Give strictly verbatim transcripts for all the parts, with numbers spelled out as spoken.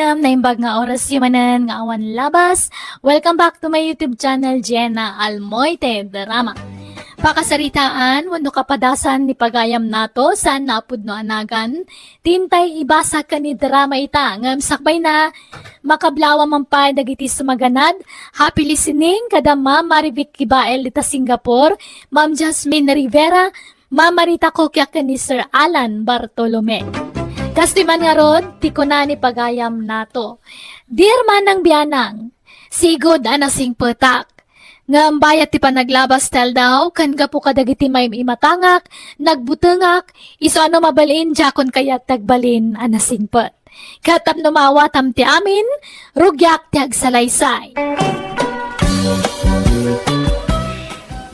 Naimbag nga oras manen nga awan labas. Welcome back to my YouTube channel, Jenna Almoite Drama. Pakasaritaan wenno kapadasan ni pagayam nato, saan nga pudno a nagan, ti intay ibasa ken idrama ita, ngem sakbay na, makablaaw man pay dagiti sumaganad. Happy listening kada Ma'am Marivic Kibael dita Singapore, Ma'am Jasmine Rivera, Ma'am Marita Kokia ken ni Sir Alan Bartolome. Kastoy man ngarud ti kuna ni pagayam nato. Dear Manang Bianang, sigud a nasingpetak. Ngem bayat ti panaglabas ti aldaw, ken gapu kadagiti maim-imatangak, nagbutengak, isu a no mabalin, diakon kayat ti agbalin a nasingpet. Ket tapno maawatam ti amin, rugiak ti agsalaysay.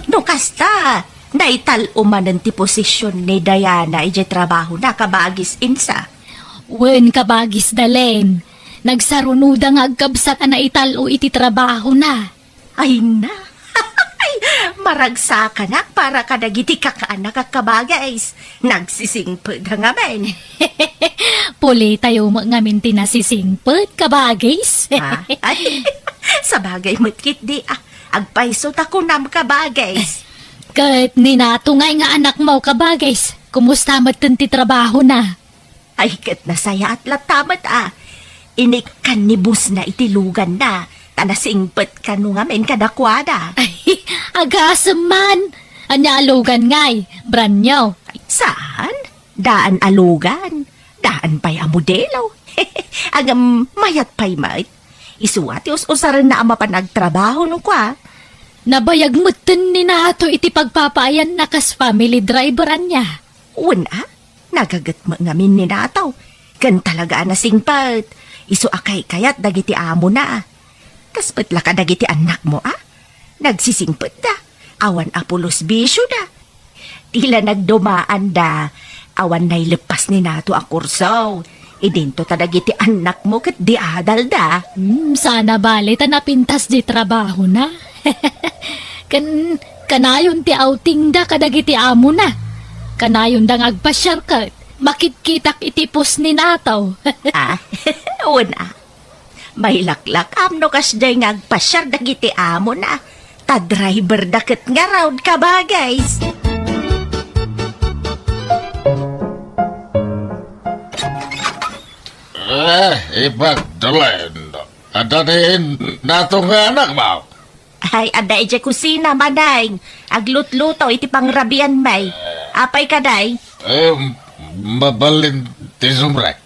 No kasta, naital-o manen ti posisyon ni Diana idiay trabahona, kabagis Insa. Wen, kabagis Dalen, nagsarunoda nga agkabsat a naital-o iti trabahona. Ay na! Maragsakanak para kadagiti kakaanakak, kabagis. Nagsisingpet ngamin. Pulitayo met ngamin ti nasisingpet, kabagis. Ha? Ay, sabagay met ketdi, ah. Agpayso ta kunam, kabagis. Ket ni Nato ngay nga anakmo, kabagis, kumusta metten ti trabahona? Ay, ket nasayaat latta met, a. Inikkan ni bossna iti luganna, ta nasingpet kano ngamin kadakuada. Ay, agasem man! Ania a lugan ngay? Brand new? Saan? Daan a lugan. Daan pay a modelo. Ngem mayat pay met. Isu a ti us-usarenna a mapan agtrabaho, no kua. Nabayag metten ni Nato iti pagpapaayanna kas family driver, ania? Wen a, nagaget met ngamin ni Nato. Ken talaga a nasingpet. Isu a kaykayat dagiti amona. Kas met la kadagiti annakmo a, nagsisingpetda. Awan a pulos bisioda. Ti la nagdumaanda, awan naileppas ni Nato a kurso. Idinto ta dagiti annakmo ket di adalda. Hmm, sana bale ta napintas di trabahona. Ken, kanayon ti outingda kadagiti amona. Kanayonda nga agpasiar ket makitkitak iti post ni Nato. Ah, wen a. Mailaklakam no kasdiay nga agpasiar dagiti amona. Ta driverda ket ngarud, kabagis. Eh, Ipagdalen, adda ni Nato nga anakmo? Ay, adda idiay kusina, Maneng. Aglutluto iti pangrabianmi. Apay kadi? Eh, mabalin ti sumrek.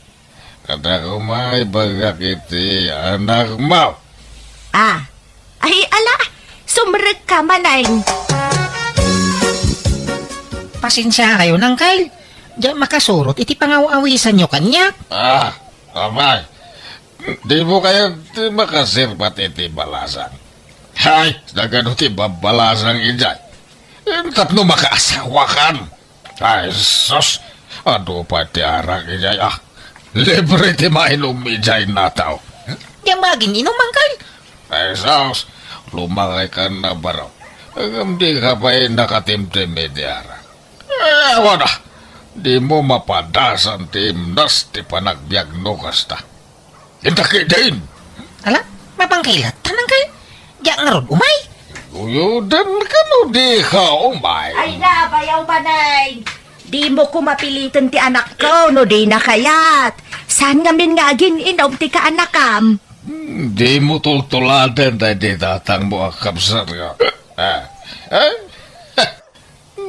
Kada umaybagak iti anakmo. Ah. Ay, ala, sumrekka, Maneng. Pasensiakayon, Angkel. Diak makasurot iti pangaw-awisanyo kaniak. Ah, apay. Dimo kayat ti makasirpat iti balasang? Hay, nagano ti babbalasang idiay? Tapno makaasawakan. Ay, sus! Adu pay ti arak idiay, ah. Libre ti mainum idiay, Nato. Diak maagin-inum, Angkel. Ay, sus! Lumangayka a baro. Ngem dika pay nakatimtim iti arak. Eh, awan a. Dimo mapadasan ti imnas ti panagbiag no kasta. Inta ketdin. Ala, mapangkailatta, Angkel. Diak ngarud umay. Guyodem kano dika umay. Ay na, bayaw, Maneng. Dimo ko mapiliten ti anakko no dina kayat. Saan ngamin nga agin-inum ti kaanakam? Hmm, dimo tultuladen daydi tatangmo a kabsat nga. Ah, eh?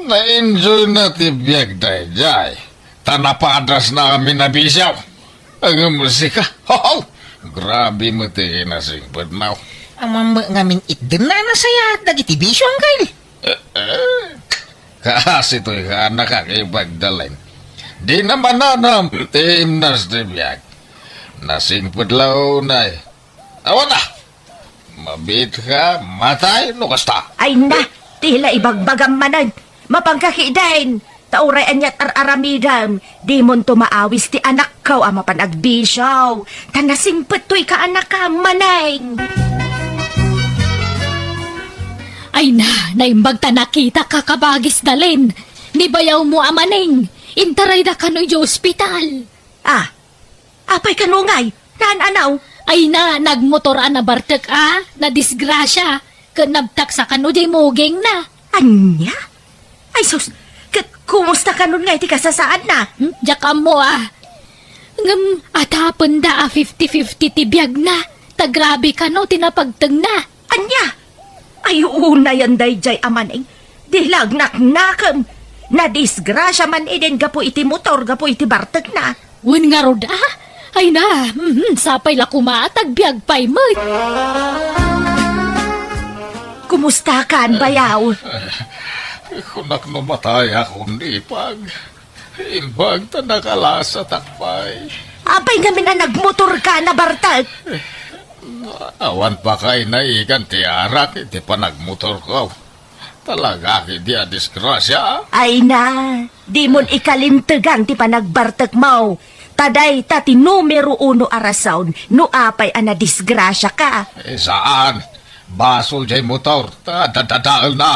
Na-enjoyna ti biag daydiay, ta napadasna amin a bisio. Ngem sika, ho! Grabe met ti kinasingpetmo. Ammom met ngamin itdenna a nasayaat dagiti bisio, Angkel. Eh, eh. Kaasi toy kaanakak, Ipagdalen. Dina mananam ti imnas ti biag. Nasingpet la unay. Awan a! Mabiitka, matay, no kasta. Ay na, ti la ibagbagam manen. Mapanka ketdin. Ta uray aniat ar-aramidem, dimonto maawis ti anakko a mapan agbisio. Ta nasingpet toy kaanakam, Maneng. Ay na, naimbag ta nakitak, kabagis Dalen. Ni bayawmo a Maneng, intarayda kano idiay ospital. Ah, apay kano ngay? Naan-anaw? Ay na, nagmotor a nabartek a, nadisgrasya, ket nabtaksa kano diay mugingna. Ania? Ay sus, ket kumusta kanon nga iti kasasaadna? Hmm, diak ammo a. Ngem adapenda a fifty fifty ti biagna, ta grabe kano ti napagtengna. Ania? Ay, unayen daydiay a Maneng. Di la agnaknakem. Nadisgrasya man idi gapu iti motor, gapu iti bartekna. Wen ngarud a? Ay na, mhm, sapay la koma, tagbiag pay met. Kumustakan, bayaw? Kunak no matayakon, Ipag. Imbag ta nakalasatak pay. Apay ngamin a nagmotorka, nabartek? Awan pay kay naigan ti arak iti panagmotorko. Talaga ketdi a disgrasya? Ay na, dimon ikalintegan ti panagbartekmo. Ta dayta ti numero uno a rason no apay a nadisgrasiaka. Eh, saan? Basol diay motor, ta dadadaelna.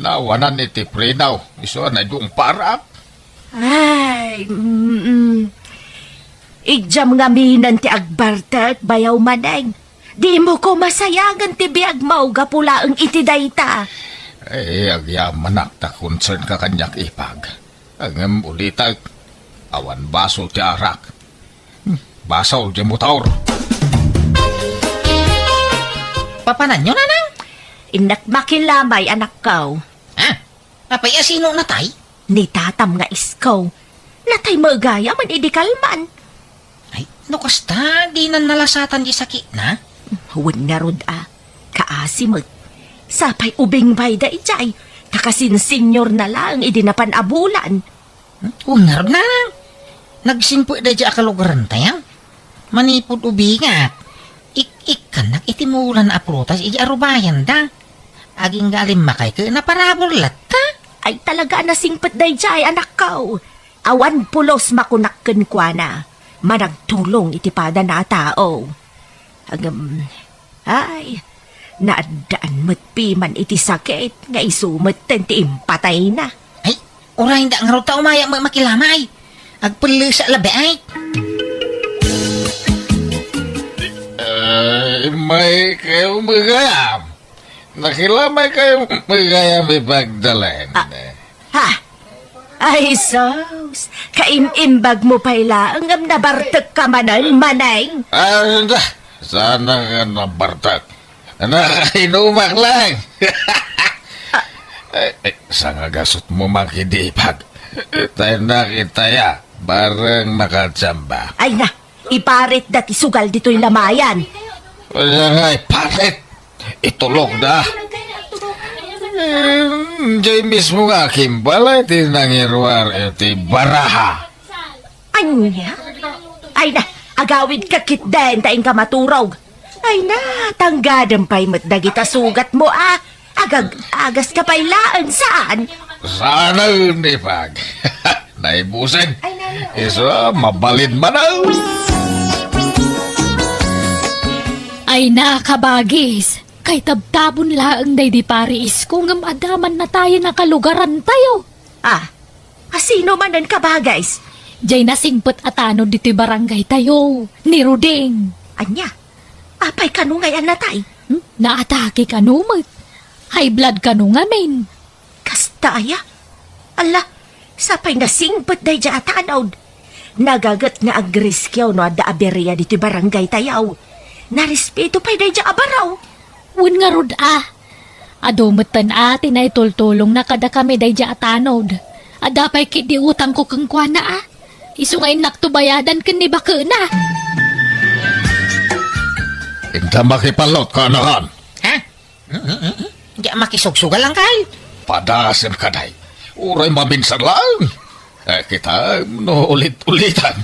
Nawanan iti preno, isu a naidungparak. Ay, mm, mm. Idiam ngaminen ti agbartek, bayaw Maneng. Dimo koma sayangen ti biagmo gapu laeng iti dayta. Eh, agyamanak ta concernka kaniak, Ipag. Ngem ulitek, awan basol ti arak. Hmm, basol diay motor. Papananyo, Nanang? Innak makilamay, anakko. Ah, apay a sino natay? Ni tatam nga isko. Natay met gayam idi kalman. Ay, no kasta, dinan nalasatan ti sakitna? Wen ngarud a. Kaasi met. Sapay ubing pay daydiay. Ta kasin-senior na laeng idi napan a bulan. Hmm? Wen ngarud, Nanang. Nagsingpet daydiay a kalugarantayo. Manipud ubingak, ik-ikkannak iti mulan a prutas idi arubayanda. Agingga a limmakay ket naparabur latta. Ay, talaga a nasingpet daydiay, anakko. Awan pulos makunak kenkuana. Managtulong iti padana a tao. Ngem, ay, naaddaan met piman iti sakit nga isu metten ti impatayna. Ay, uray da ngarud ta umayak met makilamay. Agpellesa labi ay. Eh, may kayo magayam. Nakilamay kayo magayam ipagdalen. Ah, ha? Ay, sus! Kaim-imbag mo pay laeng ngem nabartek ka manen, Maneng! Ah, da! Sana nga nabartek. Nakainumak lang! Ay, ay, sangagasot mo makidipag. Tayo nakitaya, bareng makachamba. Ay na, iparit da ti sugal ditoy lamayan. Wala nga iparit. Itulok da. Eh, jay mismo nga kimbala ti nangiruar iti baraha. Anya? Ay na, agawid ka ketdin ta inka maturog. Ay na, tanggaden pay met dagita sugat mo a. Agag-agas ka pay laeng, saan? Saan, Ipag? Naibusen. Isu a, mabalin man a. Ay na, kabagis. Kaitabtabon laeng daydi pari isko ngem adda man natayen a kalugarantayo. Ah, a sino manen, kabagis? Jay nasingpet a tanod ditoy barangaytayo, ni Ruding. Anya? Apay kano ngay a natay? Hmm? Naatake kano met. High blood kano ngamin. Kasta aya? Ala, sapay nasingpet daydiay a tanod. Nagaget nga agriskiaw no adda aberia ditoy barangaytayo. Narespeto pay daydiay a baro. Wen ngarud a. Adu metten a ti naitultulongna kadakami daydiay a tanod. Adda pay ketdi utangko kenkuana a. Isu nga innakto bayadan ken ni bakena. Inta makipallot, kaanakan. Ha? Diak makisugsugal, Angkal. Padasem ka, day. Uray maminsan lang. Eh, kita, no ulit-ulitan.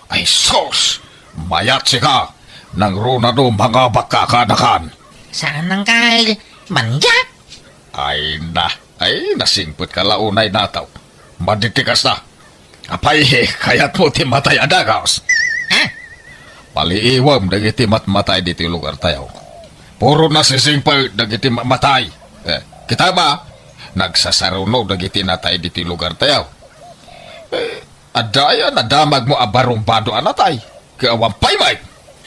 Ay, sus! Mayat sika! Nangruna no mangabak ka, kaanakan. Saan, Angkal? Manyak? Ay na, ay, nasingpet ka la unay nataw. Maditikas na. Apay, kayat mo ti matay a dagus? Ha? Paliiwem dagiti matmatay ditoy lugartayo. Puro nasisingpet dagiti matmatay. Eh, kita ba? Nagsasaruno dagiti natay ditoy lugartayo. Eh, adda aya nadamag mo a barumbado a natay? Ket awan pay met.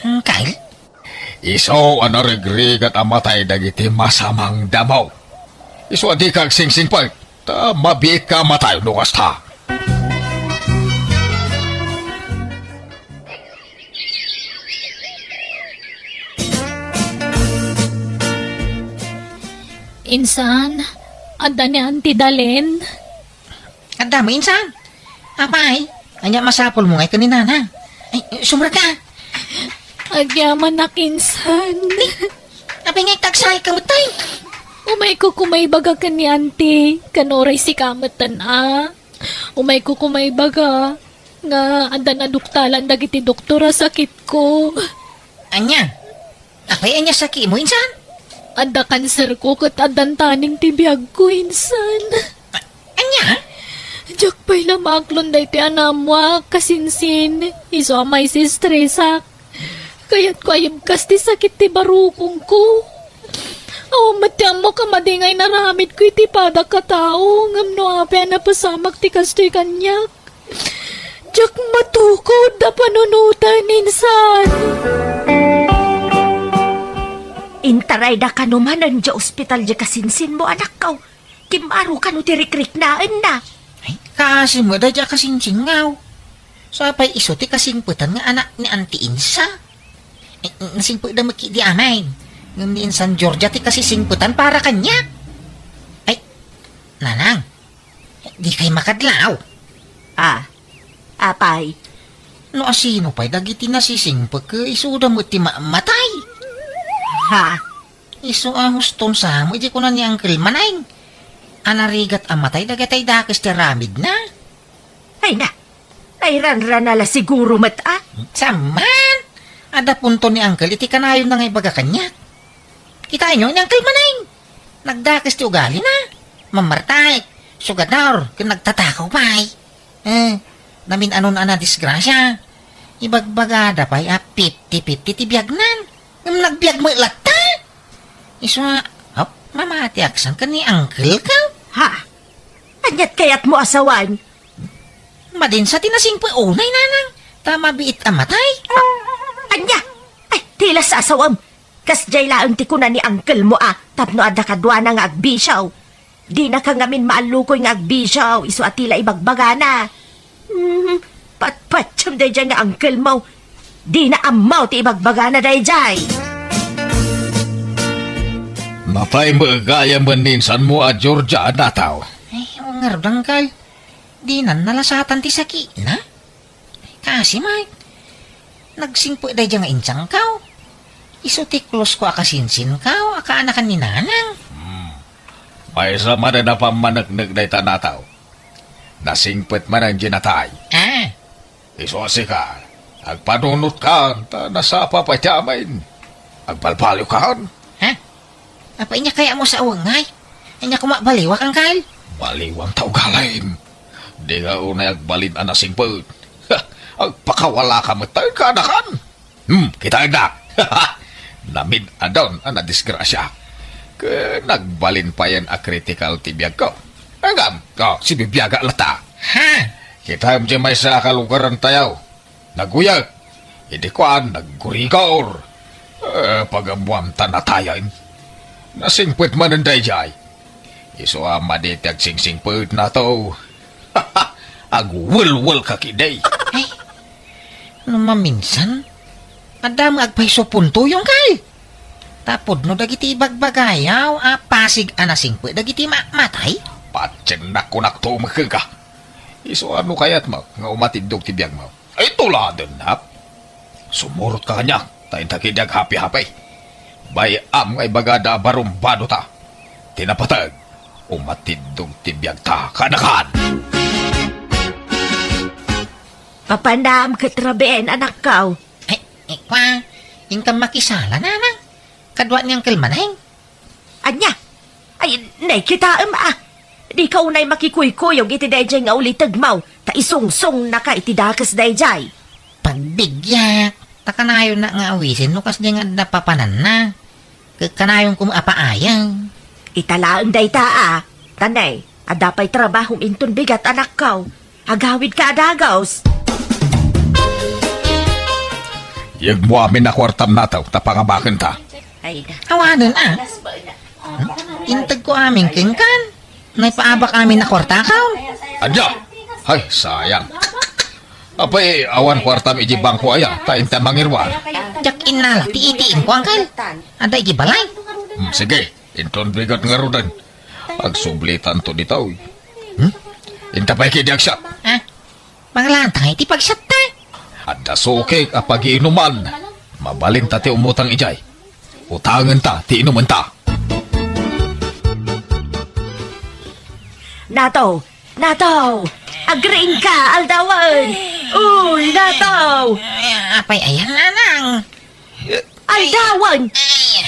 Kyle? Isu a narigrigat a matay dagiti masamang damo. Isu a dika agsingsingpet, ta mabiitka a matay no kasta. Insan, adda ni Auntie Dalen? Adda met, insan. Apay, ania masapulmo ngay ken ni Nanang? Ay, sumrek ka. Agyamanak, insan. Apay nga agtaksay ka met, tay? Umayko koma ibaga ken ni Auntie, ken uray sika metten a. Umayko koma ibaga nga adda naduktalan dagiti doktor a sakitko. Ania? Apay ania sakitmo, insan? Adda kanserko ket addan taning ti biagko, insan. A-, ania? Diak pay la maaklon daytoy a naammoak, kasinsin, isu a maisistresak. Kayatko a ibkas ti sakit ti barukongko. Awan met ti ammok a madi nga inaramidko iti padak a tao, ngem no apay a napasamak ti kastoy kaniak, diak matukod a panunoten, insan. Intarayda kano manen idiay ospital diay kasinsinmo, anakko. Kimmaro kano ti rikriknaenna. Ay, kaasi met daydiay a kasinsinko. Sapay isu ti kasingpetan nga anak ni Auntie Insa. Eh, nasingpetda met ketdi amin. Ngem ni Insan Georgia ti kasisingpetan para kaniak. Ay, Nanang, dikay makadlaw? Ah, apay? No asino pay dagiti nasisingpet, ket isuda met ti ma-, matay. Ha? Isu a huston sa met idi kuna ni Uncle Maneng a narigat a matay dagiti dakes ti aramidna. Ay na, nairanrana la siguro met a. Saan man? Adda punto ni Uncle iti kanayonna nga ibaga kaniak. Kitaenyo ni Uncle Maneng. Nagdakes ti ugalina. Mamartaek, sugador, ken nagtatakaw pay. Eh, namin-anon a nadisgrasia. Ibagbagada pay a fifty fifty ti biagnan. Ngem nagbiag met latta. Isu a, hop, mamatiak san ken ni Uncle ka? Ha? Aniat kayatmo a sawen? Madin sa ti nasingpet unay, Nanang, ta mabiit a matay. Ania? Ay, ti la sasawem. Kasdiay laeng ti kuna ni Uncle mo a tapno adda kaduana nga agbisio. Dinaka ngamin maallukoy nga agbisio, isu a ti la ibagbagana. Hmm, patpatiem daydiay nga uncle mo. Dina ammo ti ibagbagana daydiay. Natay met gayam ni insan mo a Georgia a nataw. Ay, ngarud, uncle. Dinan nalasatan ti sakitna? Kasi, Mike, nagsingpet daydiay nga insangko. Isu ti close ko a kasinsinko a kaanakan ni Nanang. Hmm. Maysa manen a pammaneknek dayta nataw. Nasingpet manen diay natay. Ah. Isu a sika, agpanunotkan, ta nasapa pay ti amin. Agbalbaliwkan. Ha? Apay, ania kayatmo a sawen ngay? Ania koma a baliwak, uncle? Baliwam ta ugalim. Dika unay agbalin a nasingpet. Agpakawalaka met ta kaanakan. Hmm, kitaennak. Namin-adon a nadisgrasia. Ket nagbalin payen a critical ti biagko. Ngem, oh, sibibiagak latta. Ha? Kitaem diay maysa a kalugarantayo. Naguyek. Idi kuan, naggurigor. Eh, pagammuam ta natayen. Nasingpet manen daydiay. Isu a madi ti agsingsingpetna to. Agwelwelka ketdi. Ay, no maminsan, adda met agpayso puntoyo, uncle. Ta pudno dagiti ibagbagayo a pasig a nasingpet dagiti ma-, matay. Patiennak, kunak to met kenka. Isu a no kayatmo nga umatiddog ti biagmo. Ay, tuladennak. Sumurotka kaniak, ta inta ketdi aghapihapi. Bay-am nga ibagada a barumbadota. Ti napateg, umatiddog ti biagta kaanakan. Papanam ket rabien, anakko. Ay, ikwa, inkam makisala, Nanang. Kadua ni Uncle Maneng. Ania? Ay, nay, kitaem a. Dika unay makikuykuyog iti daydiay nga ulitegmo, ta isungsungnaka iti dakes daydiay. Pagbibiag, ta kanayonnak nga awisen no kasdiay nga adda papananna. Ket kanayonko met a paayen. Ita laeng dayta a. Ta nay, adda pay trabahom inton bigat, anakko. Agawidka a dagus. Yegmo amin a kuartam, Nataw, ta pangabakenta. Ay, da. Awanen, a. Integko amin kenkan. Naipaabak amin a kuartakaw. Ania? Ay, sayang. Apay, awan kuartam iti bangko aya, ta inta mangiruar. Diak innala ti ATM ko, Uncle. Adda iti balay. Hmm, sige, inton bigat ngaruden. Agsublitanto ditoy. Hmm? Inta pay ketdi agsiak. Ah, panglantang iti pagsiatta. Adda sukik a pagiinuman. Mabalinta ti umutang idiay. Utangenta ti inumenta. Nataw! Nataw! Agriingka, aldawen! Uy, Nataw! Ay, apay, ayan, nanang. Aldawen!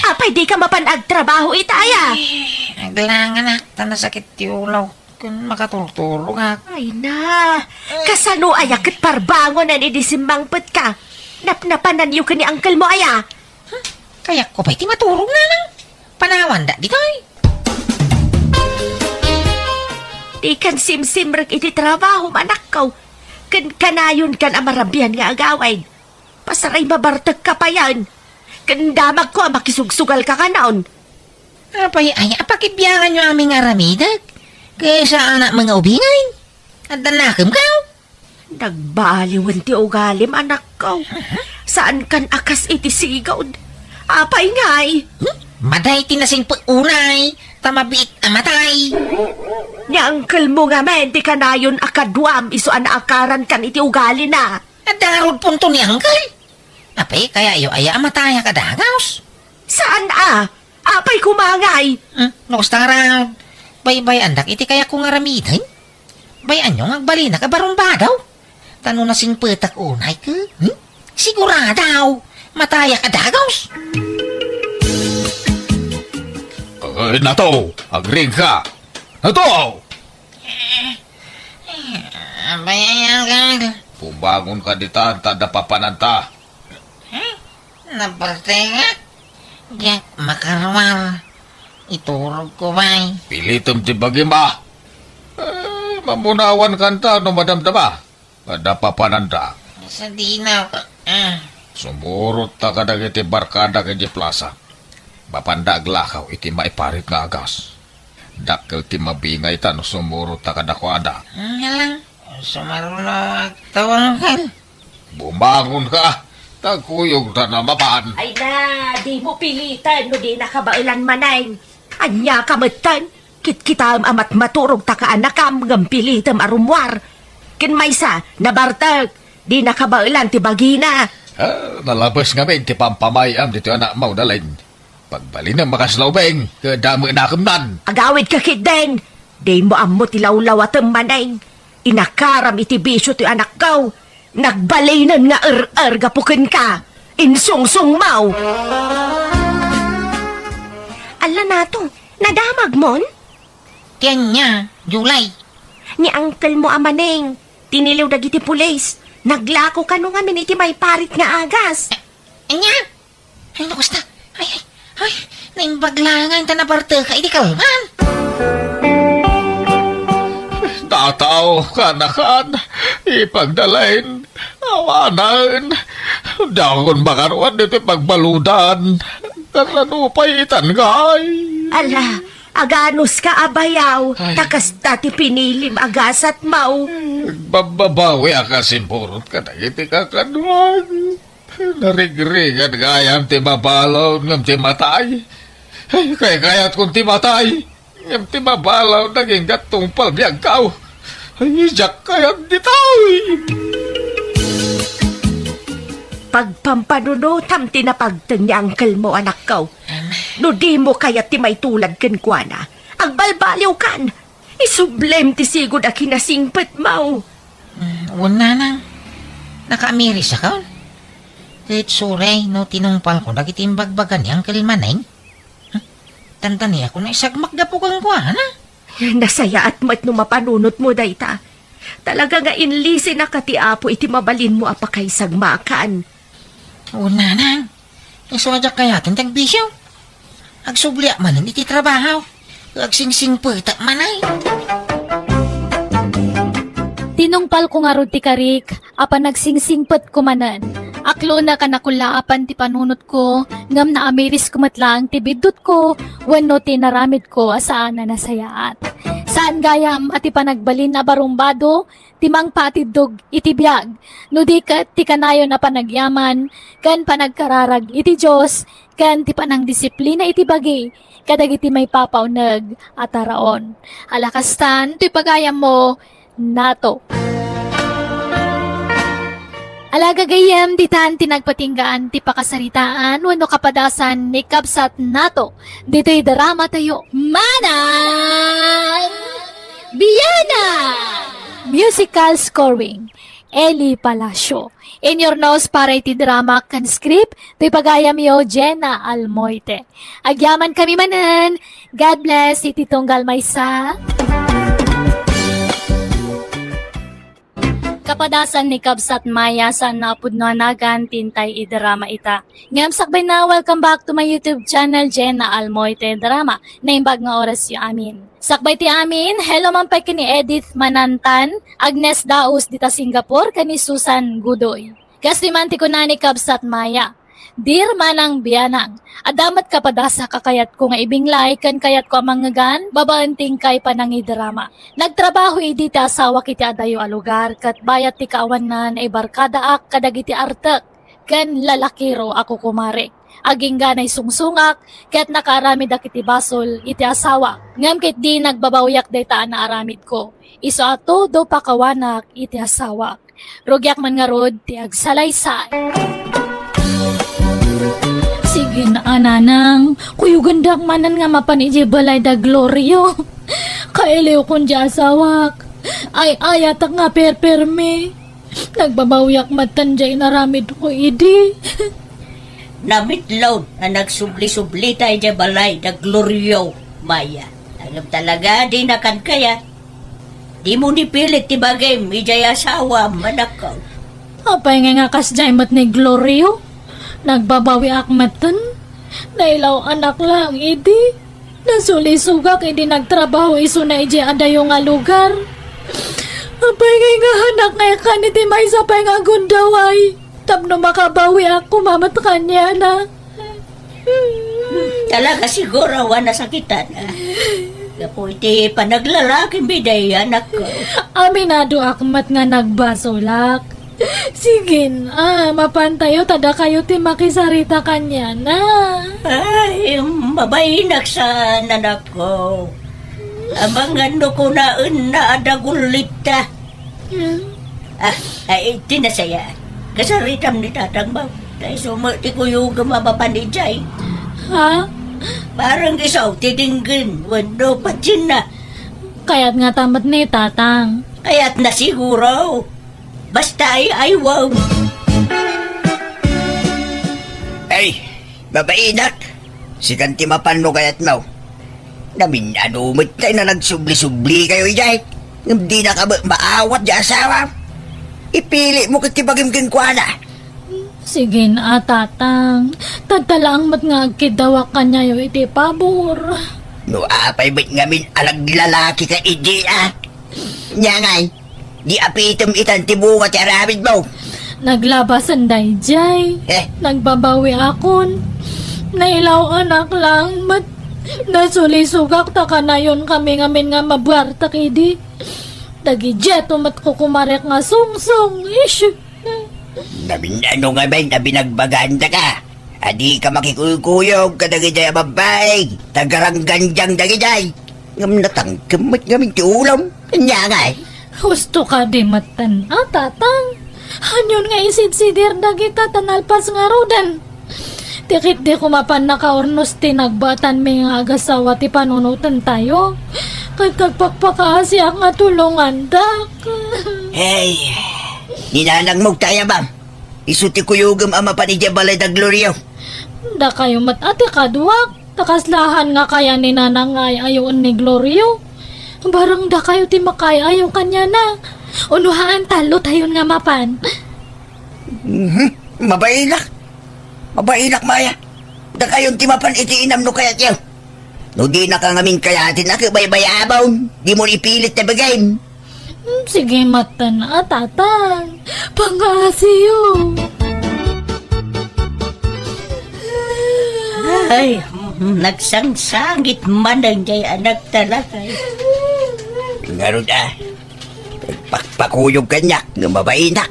Apay, dika mapan agtrabaho ita aya? Ay, aglanganak, ta nasakit ti ulawko. Ken makaturturogak. Ay na, kasano aya ket parbangonen idi simmangpetka? Napnapananyo ken ni uncle mo aya? Hmm, kayatko pay ti maturog, nanang. Panawanda ditoy. Dikan simsimrek iti trabaho, anakko. Ken kanayonkan a marabian nga agawid. Pasaray mabartekka payen. Ken damagko a makisugsugalka kanon. Apay aya a pakibianganyo amin nga aramidek? Ket saan a nga ubingay? Adda nakemkaw? Nagbaliwen ti ugalim, anakko. Saankan a kas iti sigud. Apay ngay? Hmm? Maday ti nasingpet unay, ta mabiit a matay. Ni uncle mo ngamin ti kanayon a kaduam isu a naakarankan iti ugalina. Adda ngarud punto ni uncle. Apay, kayayo aya a matayak a dagaws? Saan a? Apay kumangay? Hmm, no kasta ngarud, baybay-andak iti kayatko nga aramiden. Bay-anyo nga agbalinak a barumbadaw. Ta no nasingpetak unay ket, hmm? Siguradaw, matayak a dagaws. Ay, Nato, agriingka. Nato! Abay, ay, agad. Bumangonka ditan, ta adda papananta. Eh? Nabartekak? Diak makaruar. Iturogko pay. Pilitem ti bagim a. Eh, mamunawankanta no madamdama. Adda papananta. Sadino, ah. Sumurotta kadagiti barkadak iti plasa. Mapanda aglakaw iti maiparit nga agas. Dakkel ti mabingayta no sumurotta kadakuada. Hmm, hala. Sumaruno agtawangkan. Bumangonka, ta kuyogta a mapan. Ay na, dimo piliten no dina kabaelan manen. Ania ka metten? Kitkitaem a matmaturog ta kaanakam ngem pilitem a rummuar. Ken maysa, nabartek, dina kabaelan ti bagina. Ah, nalabes ngamin ti pampamay-am ditoy anakmo, Dalin. Pagbalinem a kasla ubing, ket damo nakemnan. Agawidka ketdin, dimo ammo ti lawlawatem manen. Inakaram iti bisio ti anakko. Nagbalinen nga er-er gapu kenka. Insungsongmo. Alla, Nato, nadamagmon? Ti ania, July? Ni uncle mo a Maneng, tiniliw dagiti pulis. Naglako kano ngamin iti maiparit nga agas. Ania? Ay, no kasta. Ay, ay, ay, naimbag laeng ta nabarteka iti kalman. Nataw, kaanakan, ipagdalain, awanen. Diakon makaruar ditoy pagbaludan. Kasano pay itan ngay? Ala, aganuska a bayaw, ay, ta kasta ti pinilim a gasatmo. Agbababawiak a simurot kadagiti kakaduak. Narigrigat gayam ti mabalud ngem ti matay. Ay, kaykayatkon ti matay, ngem ti mabalud agingga tungpal biagko. Ay, diak kayat ditoy. Pagpampanunotam ti napagteng ni uncle mo, anakko. No dimo kayat ti maitulad kenkuana, agbalbaliwkan. Isublem ti sigud a kinasingpetmo. Mm, wen, nanang. Nakaamirisakon. Ket suray no tinungpalko dagiti imbagbaga ni Uncle Maneng. Hmm? Tantaniakon a isagmak gapu kenkuana. Nasayaat met no mapanunotmo dayta. Talaga nga inlisinaka ti Apo iti mabalinmo a pakaisagmakan. Wen, nanang. Isu a diak kayaten ti agbisio. Agsubliak manen iti trabaho. Agsingsingpetak manen. Tinungpalko ngarud ti karik a panagsingsingpetko manen. Aklona ka nakulaapan ti panunotko, ngem naamirisko met laeng ti biddutko wenno ti naramidko a saan a nasayaat. Saan gayam a ti panagbalin a barumbado ti mangpatiddog iti biag, no di ket ti kanayon a panagyaman ken panagkararag iti Dios ken ti panangdisiplina iti bagi kadagiti maipapauneg a taraon. Ala kastan, toy pagayammo, Nato. Ala gagayyem, ditan ti nagpatinggaan ti pakasaritaan wenno kapadasan ni Kabsat Nato ditoy drama tayo, Manang Biana! Musical scoring, Eli Palacio. Inyurnos para iti drama ken script, ti pagayamyo, Jenna Almoite. Agyaman kami manen. God bless iti tunggal maysa. Kapadasan ni Kabsat Maya, saan a pudno a nagan ti intay idrama ita. Ngem sakbay na, welcome back to my YouTube channel, Jenna Almoite Drama. Naimbag nga orasyo amin. Sakbay ti amin, hello man pay ken ni Edith Manantan, Agnes Daus dita Singapore, ken ni Susan Gudoy. Kastoy man ti kuna ni Kabsat Maya, Dear Manang Bianang, adda met kapadasa a kayatko nga ibinglay ken kayatko a mangngegan babaen ti inkay panangidrama. Nagtrabaho idi ti asawak iti adayo a lugar ket bayat ti kaawanna, naibarkadaak kadagiti artek ken lalakiro a kukumarek. Agingga naisungsongak ket nakaaramidak iti basol iti asawak. Ngem ketdi nagbabawiak dayta a naaramidko. Isu a todo pakawanak iti asawak. Rugiak man ngarud ti agsalaysay. Sige na, nanang, kuyogendak manen nga mapan idiay balay da Glorio. Kailiwkon diay asawak. Ay-ayatak nga perpermi. Nagbabawiak met diay inaramidko idi. Namitlon a nagsubli-sublita idiay balay da Glorio, Maya. Ngem talaga, dinakan kayat. Dimo nipilit ti bagim idiay asawam, anakko. Apay ngay nga kasdiay met ni Glorio? Nagbabawiak metten. Nailaw-anak laeng idi. Nasulisogak idi nagtrabaho isuna idiay adayo nga lugar. Apay ngay nga anak nga ikan iti maysa pay nga agundaway tapno makabawiak koma met kaniana. Talaga siguro a nasakitan, ah. Gapu iti panaglalakim idi, anakko. Aminadoak met nga nagbasolak. Sige na, mapantayo ta dakayo ti makisarita kaniana. Ay, mabainak saan, anakko. Amangan no kunaenna a dagullitta. Hmm. Ah, ay, ti nasaya. Kasaritam ni tatang ba? Kay sumo ti kuyogem a mapan idiay. Ha? Parang isaw ti dinggen, wenno patienna. Kayat ngata met ni tatang. Kayatna siguro. Basta ay, ay, wow. Ay, mabainak. Sikan ti mapan no kayatmo. Namin-ano met tay nga nagsubli-subli kayo idiay. Ngem dinaka met maawat diay asawam. Ipilitmo ket ti bagim kenkuana. Sige na, tatang. Tadta laeng met nga agkiddawak kaniayo iti pabor. No apay met ngamin a naglalaki ka idi, ah. Nia ngay, di apitem itan ti bunga ti aramidmo. Naglabasan daydiay. Eh? Nagbabawiakon. Nailaw-anak laeng met. Nasulisogak ta kanayonkami ngamin nga mabuartek idi. Dagidiay met kukumarek nga sungsong. Ish. Namin-ano ngamin a binagbagandaka? A dika makikuykuyog kadagiti a babbai, tagaranggandiang dagiti. Ngem natangkem met ngamin ti ulom. Ania ngay? Husto kadi metten, a, tatang. Anion nga isidsidir dagita ta nalpas ngaruden? Ti ketdi koma pannakaurnos ti nagbaetanmi nga agasawa ti panunotentayo. Ket agpakpakaasiak nga tulongandak. Hey, ni nanangmo ti ayabam. Isu ti kuyogem a mapan idiay balay da Glorio. Dakayo met a ti kaduak, ta kasla haan nga kaya ni nanang nga ay-ayoen ni Glorio. Barang dakayo ti makaay-ayo kaniana. Uno haan, tallotayon nga mapan. Mhm. Mabainak. Mabainak, Maya. Dakayon ti mapan iti inam no kayatyo. No dinaka ngamin kayaten a, ket baybayabon. Dimo ipilit ti bagim. Hmm, sige, metten a, tatang. Pangaasiyo. Ay, nagsangsangit manen jay anakta, lakay. Ngarud a, pakpakuyog kaniak no mabainak.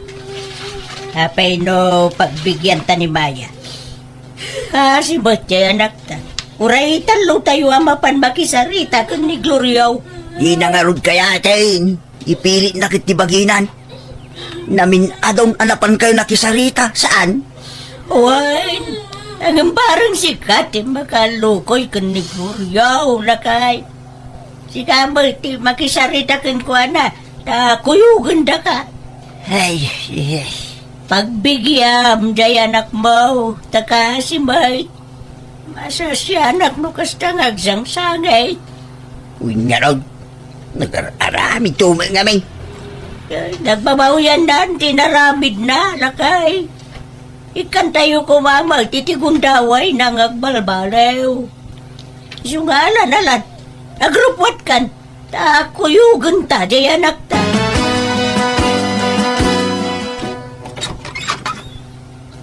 Apay no pagbigianta ni Maya? Kasi met jay anakta. Uray tallotayo a mapan makisarita ken ni Glorio. Dina ngarud kayaten. Ipilitna ket ti baginan. Namin-adon a napankayo nakisarita, saan? Wen, ngem bareng sika ti makaalukoy ken ni Glorio, lakay. Sika met ti makisarita kenkuana, ta kuyogendaka. Ay, ay. Pagbigiam jay anakmo, ta kasi met. Masasianak no kasta nga agsangsangit. Wen ngarud, nagar-aramid to met ngamin. Nagbabawiannan ti inaramidna, lakay. Ikkantayo koma met iti gundawayna nga agbalbaliw. Isu nga alan-alan, agrupwatkan, ta kuyogenta jay anakta.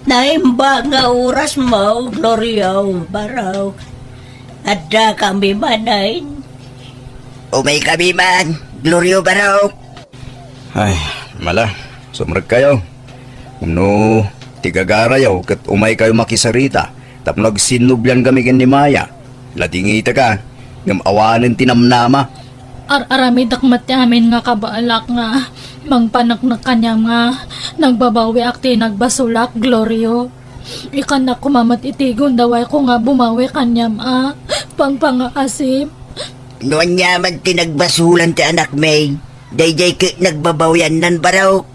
Naimbag nga orasmo, Glorio, Barok. Addakami manen. Umaykami man, Glorio, Barok. Ay, mala, sumrekkayo. No ti gagarayo ket umaykayo makisarita tapno agsinnubliankami ken ni Maya. Ladingitaka, ngem awanen ti namnama. Ar-aramidek met ti amin nga kabaelak nga mangpaneknek kaniam nga nagbabawiak ti nagbasolak, Glorio. Ikkannak koma met iti gundawayko nga bumawi kaniam a pangpangaasim. No aniaman ti nagbasolan ti anakmi, daydiay ket nagbabawiannan, Barok.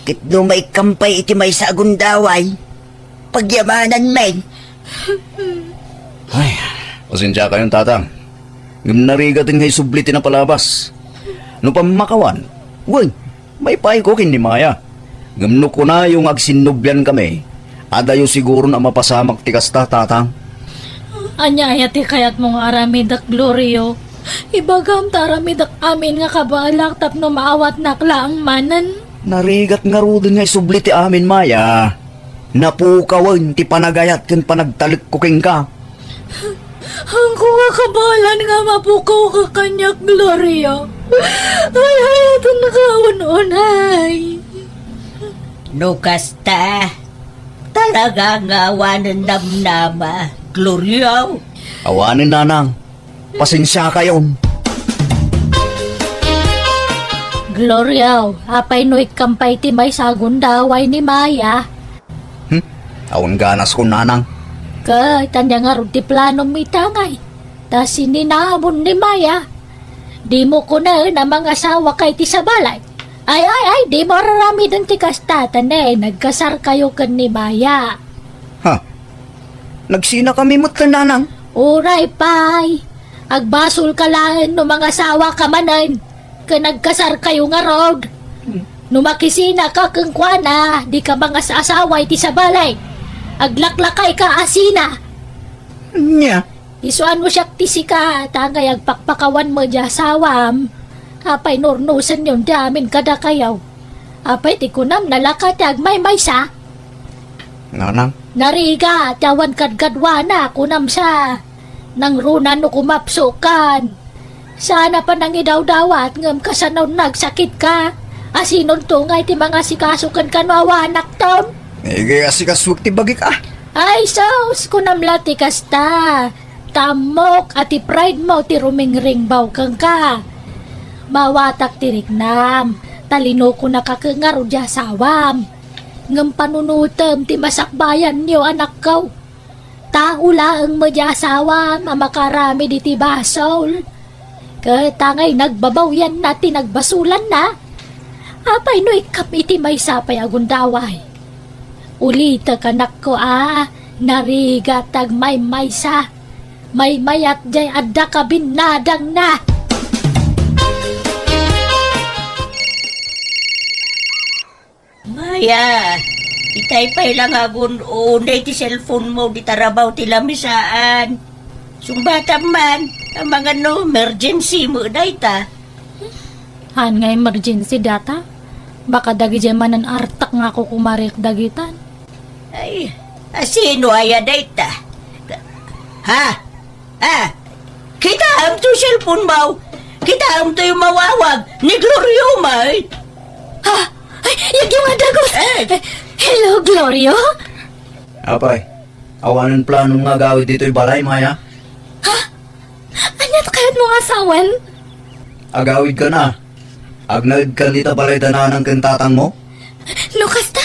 Ket no maikkan pay iti maysa a gundaway, pagyamanan met. Ay, pasensiakayon, Tatang. Ngem narigaten nga isubli ti napalabas. No pammakawan, wen, maipayko ken ni Maya. Ngem no kunayo nga agsinnubliankami, adayo siguron a mapasamak ti kasta, Tatang. Ania aya ti kayatmo nga aramidek, Glorio? Ibagam ta aramidek amin nga kabaelak tapno maawatnak laeng manen. Narigat ngaruden nga isubli ti amin, Maya. Napukawen ti panagayat ken panagtalekko kenka. Haanko nga kabaelan nga mapukawka kaniak, Gloria. Ay-ayatenka un-unay. No kasta, talaga nga awanen namnama, Gloria. Awanen, Nanang. Pasensiakayon. Gloria, apay no ikkan pay ti maysa a gundaway ni Maya? Hmm? Awan ganaskon, Nanang. Ket ania ngarud ti planom ita ngay? Ta sininamon ni Maya. Dimo kunaen a mangasawaka iti sabali. Ay, ay, ay, dimo ar-aramiden ti kasta, ta ne, nagkasarkayo ken ni Maya. Ha? Nagsinakami met, Nanang? Uray pay. Agbasolka laeng no mangasawaka manen ken nagkasarkayo ngarud. Hmm. No makisinaka kenkuana, dika mangas-asawa iti sabali. Aglaklakayka a sina. Ania? Isuan mo siak ti sika, ta ngay agpakpakawan met diay asawam. Apay no urnosenyon ti amin kadakayo? Apay ti kunam, nalaka ti agmaymaysa? Nanang? Narigat ti awan kadkaduana, kunam sa. Nangruna no kumapsukan. Saan a panangidawdawat ngem kasano nagsakitka? Asinonto ngay ti mangasikaso kenka no awanakton? Igasikasoek ti bagik a. Ay, sus, kunam la ti kasta. Ta ammok a ti pride mo ti rumingringbaw kenka. Maawatak ti riknam, ta linukonaka ket ngarud diay asawam. Ngem panunotem ti masakbayanyo, anakko. Tao laeng met diay asawam a makaaramid iti basol. Ket ta ngay nagbabawianna ti nagbasolanna, apay no ikkam iti maysa pay a gundaway? Ulitek, anakko, a narigat ti agmaymaysa. Maymayat diay adda kabinnadangna. Maya, itay pay la nga agun-unay ti cellphone mo, di tarabaw ti lamisaan. Sungbatam man, amangan no emergency mo dayta. Haan nga emergency data? Baka dagidiay manen artak nga kukumarik dagitan. Ay, asino aya dayta? Ka-, Ha? Ha? Kitaem toy cellphone mo? Kitaem toy mawawag ni Glorio met? Ha? Ay, yagyo nga dagus! Eh! Hello, Glorio? Apay, awanen plano nga agawid ditoy balay, Maya? Ha? Ania ti kayatmo nga asawen? Agawidkan a. Agnaedkan dita balay da nanang ken tatangmo? No kasta,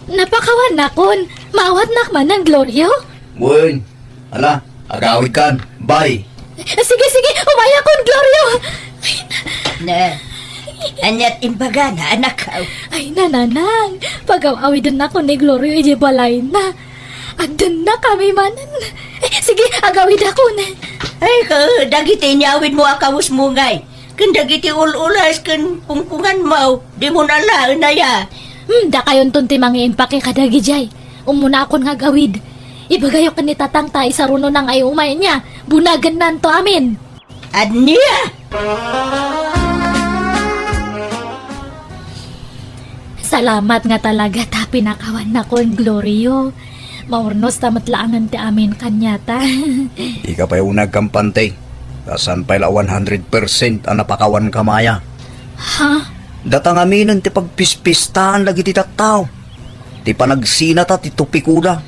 napakawannakon. Maawatnak manen, Glorio? Wen, ala, agawidkan. Bye. Sige, sige, umayakon, Glorio! Ne, aniat imbagana, anak? Ay, nanang, pagaw-awidennakon ni Glorio idiay balayna. Agdennak kami manen. Eh, sige, agawidakon. Ay, ka, dagiti inyawidmo a kawesmo ngay. Ken dagiti ul-ules ken pungpunganmo, dimon alaen aya? Hmm, dakayonton ti mangiimpake kadagijay. Ummunakon nga agawid. Ibagayo ken ni tatang ta isarunona nga ay umay ania. Bunagennanto amin. Ania? Salamat nga talaga ta pinakawannakon, Glorio. Maurnos ta met laengen ti amin kaniata. Dika pay uneg kampante. Ta saan pay la one hundred percent a napakawanka, Maya. Ha? Data ngaminen ti pagpispistahan dagiti tattao. Ti panagsinata ti topikoda.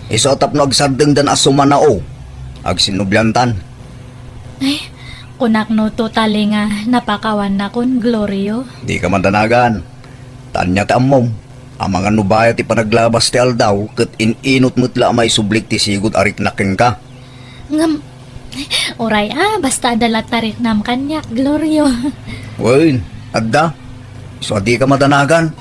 Isu a tapno agsardengdan a sumanao. Agsinnubliantan. Ay, kunak no totally nga napakawannakon, Glorio. Dika madanagan. Ta ania ti ammom? Amangan no bayat ti panaglabas ti aldaw ket in-inut met la a maisublik ti sigud a riknak kenka. Ngem, uray a, basta adda la tariknam kaniak, Glorio. Wen, adda. Isu a dika madanagan.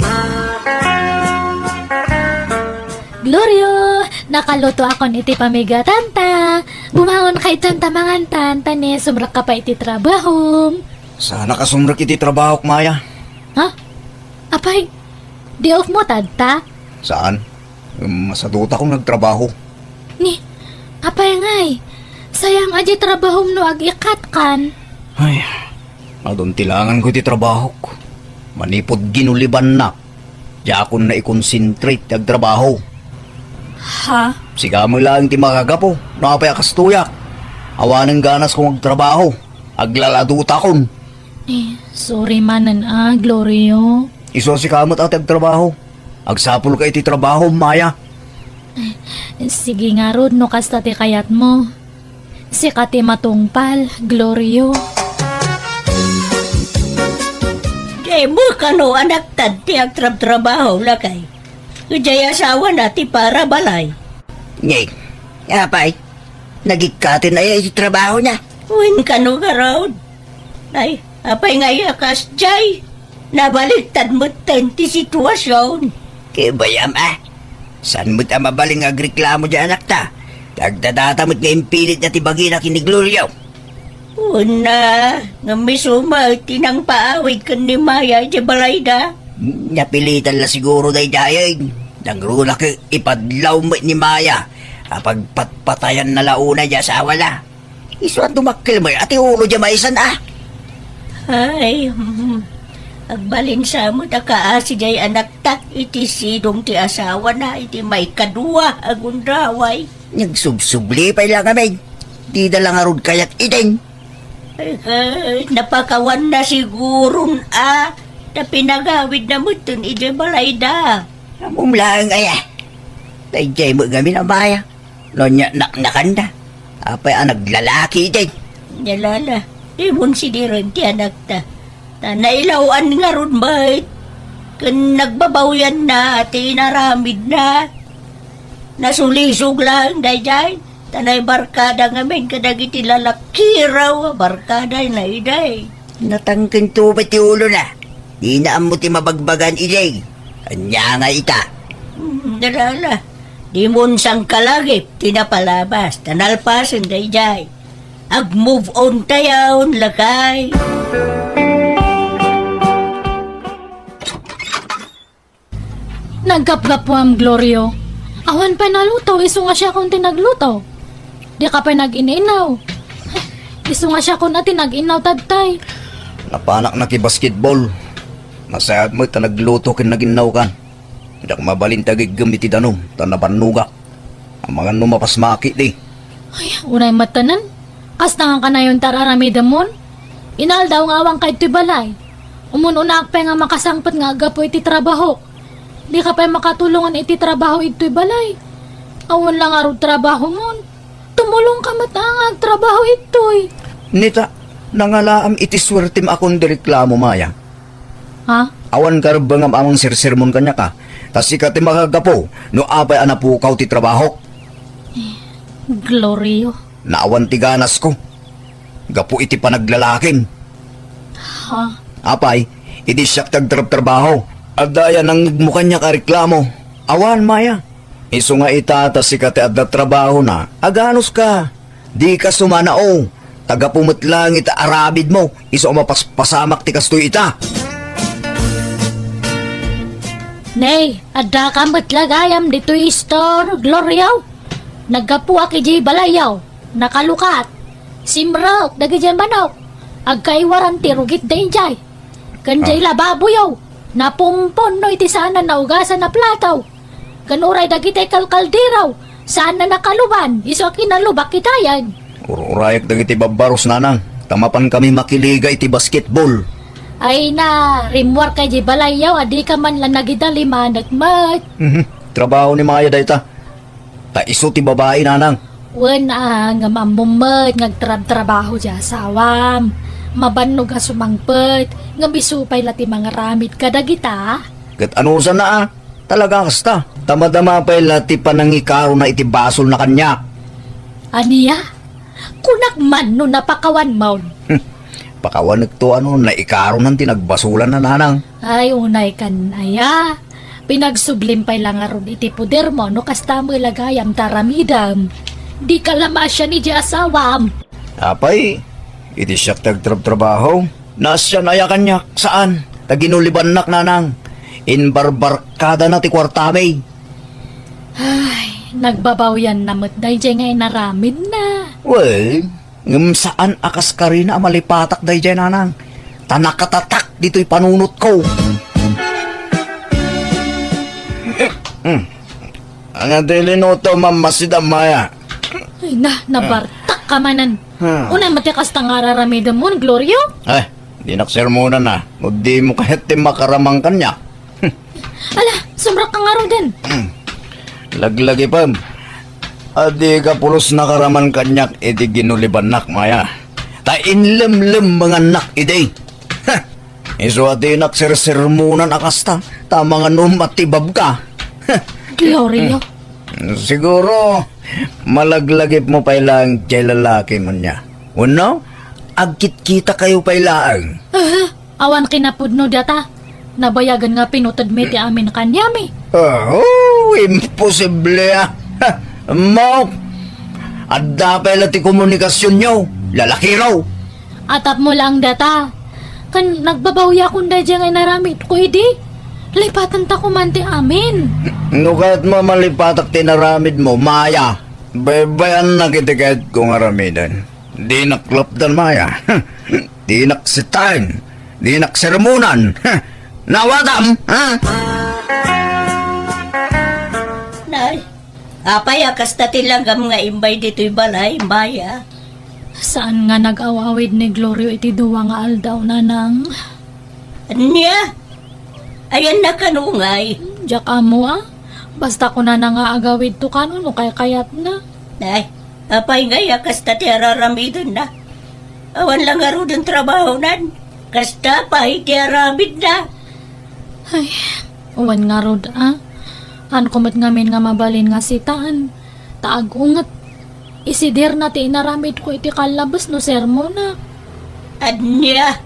Glorio, nakalutoakon iti pamigatanta. Bumangonka itan ta mangantan, ta ne, sumrekka pay iti trabahom. Saanak a sumrek iti trabahok, Maya. Ha? Apay, day off mo tadta? Saan? Masadutakon nga agtrabaho. Ni, apay ngay, sayang a di trabahom no ag-ikatkan. Ay, adun ti langanko iti trabahok. Manipud ginulibannak, diakon naikonsentrate ti agtrabaho. Ha? Sika met laeng ti makagapu no apay a kastoyak. Awanen ganasko nga agtrabaho. Aglaladutakon. Eh, sorry manen a, Glorio. Isu a sika met a ti agtrabaho. Agsapulka iti trabahom, Maya. Eh, sige ngarud no kasta ti kayatmo. Sika ti matungpal, Glorio. Dimo kano anakta ti agtrabtrabaho, lakay. Idiay asawana ti para balay. Ngem, apay, nagikkaten aya iti trabahona? Wen kano ngarud. Ay, apay nga aya kasdiay? Nabaliktad metten ti situasion. Ket bayam a. Saan met a mabalin nga agreklamo diay anakta? Agdadata met nga impilitna ti bagina ken ni Glorio. Una, ngem isu met ti nangpaawid ken ni Maya idiay balayda. Napilitan la siguro daydiay. Nangruna ket ipadlaw met ni Maya a pagpatpatayanna la unay diay asawana. Isu a dumakkel met a ti ulo diay maysan a. Ay, hmm. Agbalin sa met a kaasi diay anakta iti sidong ti asawana iti maikadua a gundaway. Nagsubsubli pay la ngamin. Dida la ngarud kayat idin. Ay, ay, napakawanna siguron a ta pinagawidna metten idiay balayda. Ammom laeng aya. Daydiay met ngamin a Maya. No ania naknakanda. Apay a naglalaki idi? Nia la, dimon sidiren ti anakta. Ta nailaw-an ngarud met. Ken nagbabawianna ti inaramidna. Nasulisog laeng daydiay. Ta naibarkada ngamin kadagiti lalakiraw a barkadana idi. Natangken to pay ti ulona. Dina ammo ti mabagbagan idi. Ania nga ita? Hmm, ala, ala. Dimon sangkalagip ti napalabas, ta nalpasen daydiay. Ag-move on tayon, lakay. Naggapgapuam, Glorio. Awan pay naluto, isu nga siakon ti nagluto. Dika pay nag-ininaw. Isu nga siakon a ti nag-inaw, tadtay. Napanak nakibasketball. Nasayaat met ta nagluto ken nag-innaw kan. Diak mabalin ti agiggem iti danum, ta nabannogak. Amangan no mapasmaki di. Ay, unay matanan. Kasta nga kanayon ti ar-aramidemon. Inaldaw nga awanka iti balay. Umun-unaak pay nga makasangpet nga aggapu iti trabahok. Dika pay makatulongan iti trabaho itoy balay. Awan la ngarud trabahomon. Tumulongka met nga agtrabaho itoy. Nita, nangalaam iti suertem a kundi reklamo, Maya. Ha? Awan karebbengam a mangsersermon kaniak, a. Ta sika ti makagapu no apay a napukaw ti trabahok. Glorio. Naawan ti ganasko. Gapu iti panaglalakim. Ha? Apay, idi siak ti agtrabtrabaho, adda aya nangngegmo kaniak a reklamo? Awan, Maya. Isu nga ita ta sika ti adda trabahona, aganuska. Dika sumanao. Ta gapu met laeng iti aramidmo, isu a mapaspasamak ti kastoy ita. Nay, addaka met la gayam ditoy istor, Glorio. Naggapuak idiay balayyo, nakalukat. Simrek dagidiay manok. Agkaiwaran ti rugit daydiay. Ken diay Ah. lababoyo, napumpon no iti saan a naugasan a plato. Ken uray dagiti kalkaldero, saan a nakaluban, isu a kinalubak itayen. Ur-urayak dagiti babbaros, nanang, ta mapankami makiliga iti basketball. Ay na, rimmuarka idiay balayyo, a dika man la nagidalimanek met. Mhm. Trabaho ni Maya dayta. Ta isu ti babai, nanang. Wen a, ngem ammom met nga agtrabtrabaho ti asawam. Mabannog a sumangpet, ngem isu pay la ti mangaramid kadagita. Ket anusanna a? Talaga kasta. Ta madama pay la ti panangikarona iti basolna kaniak. Ania? Kunak man no napakawanmon. Hmm. Pakawanekto a no naikaronan ti nagbasolanna, nanang. Ay, unay kan aya. Pinagsublim pay la ngarud iti podermo no kasta met la gayam ti aramidem. Dika la maasian idiay asawam. Apay, iti siak ti agtrabtrabaho, naasian aya kaniak? Saan? Ta ginulibannak, nanang. Imbarbarkadana ti kuartami. Ay, nagbabawianna met daydiay nga inaramidna. Wen, ngem saan a kaskarina a malipatak daydiay, nanang. Ta nakatatak ditoy panunotko. Hmm. Ania ti linutom, Mama, sida, Maya? Ay na, nabartak ka manen. Ah. Unay met ti kasta nga ar-aramidemon, Glorio? Ay, dinak sermonan a. No dimo kayat ti makaramang kaniak. Ala, sumrekka ngaruden. Hmm. Laglagipem. A dika pulos nakaraman kaniak iti ginulibannak, Maya. Ta inlemlemmengannak idi. Ha! Isu a dinak sersermonan a kasta, ta manganom a tibabka. Gloria. Siguro, malaglagipmo pay laeng diay lalaki, ania. Wenno, agkitkitakayo pay laeng. Ah, awan kinapudno data. Nabayagen nga pinuted mi ti amin kaniami. Oh, imposible a. Ha, Mok, adda pay la ti komunikasionyo, lalakiro. Atapmo laeng data. Ken nagbabawiakon daydiay nga inaramidko idi. Lipatanta koma ti amin. No kayatmo a malipatak ti inaramidmo, Maya, baybayannak iti kayatko nga aramiden. Dinak lapdan, Maya. Dinak sitaen. Dinak sermonan. Nawatam, ha? Nay, apay a kasta ti langgam nga immay ditoy balay, Maya? Saan nga nag-aw-awid ni Glorio iti dua nga aldaw, nanang. Ania? Ayanna kano ngay? Diak ammo a. Basta kunana nga agawidto kano no kaykayatna. Ay, apay ngay a kasta ti araramidenna? Awan la ngaruden trabahonan. Kasta pay ti aramidna. Ay, awan ngarud a. Haanko met ngamin nga mabalin nga sitaen. Ta agunget. Isidirna ti inaramidko iti kallabes no sermonak. Ania?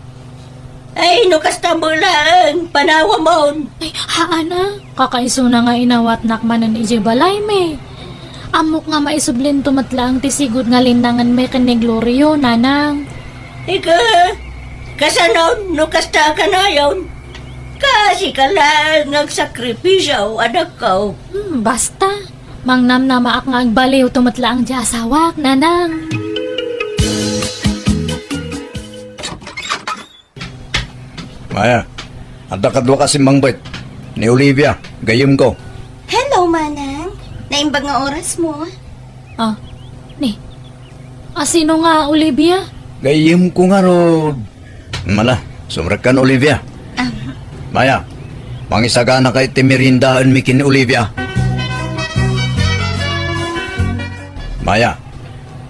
Ay, no kasta met laeng, panawamon. Ay, haan a. Kakaisuna nga inawatnak manen idiay balaymi. Ammok nga maisublinto met laeng ti sigud nga linnangenmi ken ni Glorio, nanang. Ika, kasanon no kasta a kanayon? Kasika laeng nga agsakripisio, anakko. Hmm, basta. Mangnamnamaak nga agbaliwto met laeng ti asawak, nanang. Maya, adda kaduak a simmangbet. Ni Olivia, gayyemko. Hello, Manang. Naimbag nga orasmo. Ah, ni, Asino nga Olivia? Gayyemko ngarud. Mala, sumrekkan, Olivia. Ah. Maya, mangisagana kay ti meriendaenmi ken ni Olivia. Maya,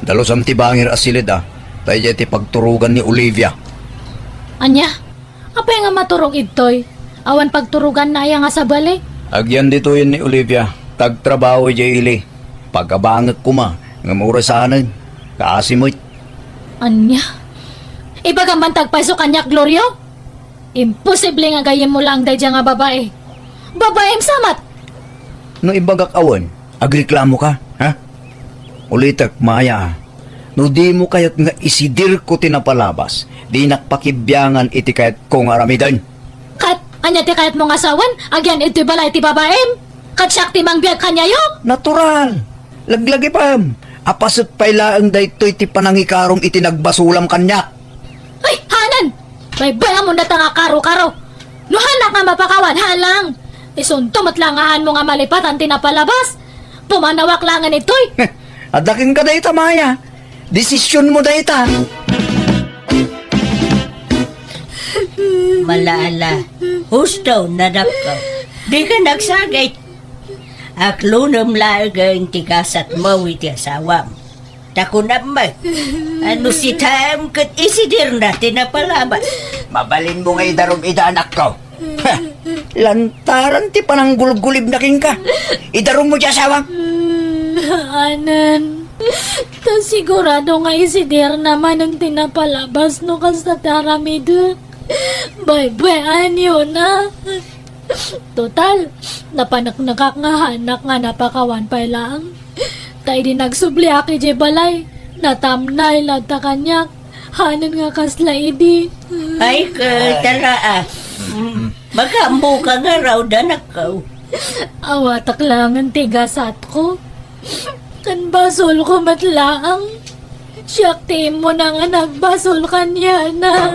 dalusam ti bangir a siled, a. Daydiay ti pagturogan ni Olivia. Ania? Apay nga maturog idtoy? Awan pagturoganna aya nga sabali? Agyan ditoyen ni Olivia, ta agtrabaho idiay ili. Pagabangek koma, ngem orasanen, kaasi met. Ania? Ibagam man ti agpayso kaniak, Glorio? Imposible nga gayyemmo laeng daydiay nga babai. Babaim sa met! No ibagak awan, agreklamoka, ha? Ulitek, Maya, no dimo kayat nga isidirko ti napalabas, dinak pakibiangan iti kayatko nga aramiden. Ket ania ti kayatmo nga sawen? Agyan idtoy balay ti babaim? Ket siak ti mangbiag kaniayo? Natural. Laglagipem. Apaset pay laeng daytoy ti panangikarom iti nagbasolam kaniak. Ay, hanan! Baybay-amon dayta nga karo-karo. No haanak nga mapakawan, haan lang. Isunto met la nga haanmo nga malipatan ti napalabas. Pumanawak laengen itoy. Adda kenka dayta, Maya. Desisionmo dayta. Mala, ala. Husto, nadapko. Dika nagsagit. Aklonem laengen ti gasatmo iti asawam. Ta kunam met, no sitaem ket isidirna ti napalabas. Mabalinmo nga idarum ida, anakko. Ha! Lantaran ti pananggulgulibna kenka. Idarummo ti asawam. Anen, ta sigurado nga isidirna manen ti napalabas no kasta ti aramidek. Baybay-anyona. Total, napaneknekak nga haanak nga napakawan pay laeng. Ta idi nagsubliak idiay balay, natamnay latta kaniak. Hanen nga kasla idi. Ay, ket, ala, a. Mm, makaammoka ngarud, anakko. Awatak laengen ti gasatko. Ken basolko met laeng. Siak ti immuna nga nagbasol kaniana.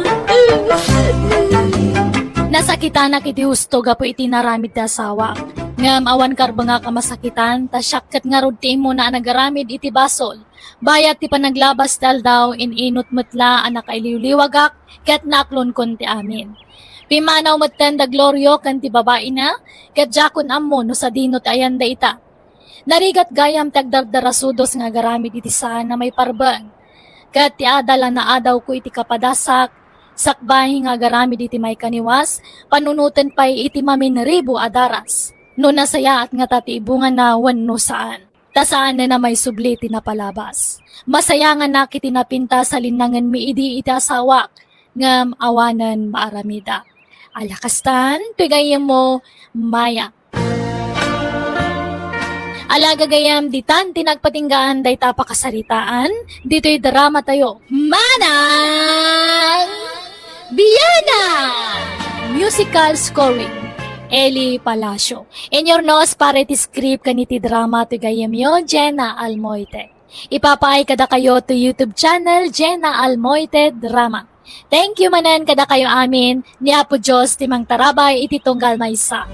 Nasakitanak iti husto gapu iti inaramid ti asawak. Ngem awan karbengak a masakitan, ta siak ket ngarud ti immuna a nagaramid iti basol. Bayat ti panaglabas ti aldaw, in-inut met la a nakailiwliwagak ket naaklonkon ti amin. Pimmanaw metten da Glorio ken ti babaina, ket diakon ammo no sadino ti ayanda ita. Narigat gayam ti agdardarasudos nga agaramid iti saan a maiparbeng. Ket ti adal a naadawko iti kapadasak, sakbay nga agaramid iti maikaniwas, panunoten pay iti maminribu a daras. No nasayaat ngata ti ibungana wenno saan. Ta saanen a maisubli ti napalabas. Masayanganak iti napintas a linnangenmi idi iti asawak, ngem awanen maaramida. Ala kastan, ti gayyemmo, Maya. Ala gagayam, ditan ti nagpatinggaan dayta a pakasaritaan, ditoy drama tayo. Manang Bianang! Musical scoring, Eli Palacio. Inyurnos para iti script ken iti drama ti gayyemyo, Jenna Almoite. Ipapaay kadakayo ti YouTube channel, Jenna Almoite Drama. Thank you manen kadakayo amin, ni Apo Dios ti mangtarabay iti tunggal maysa.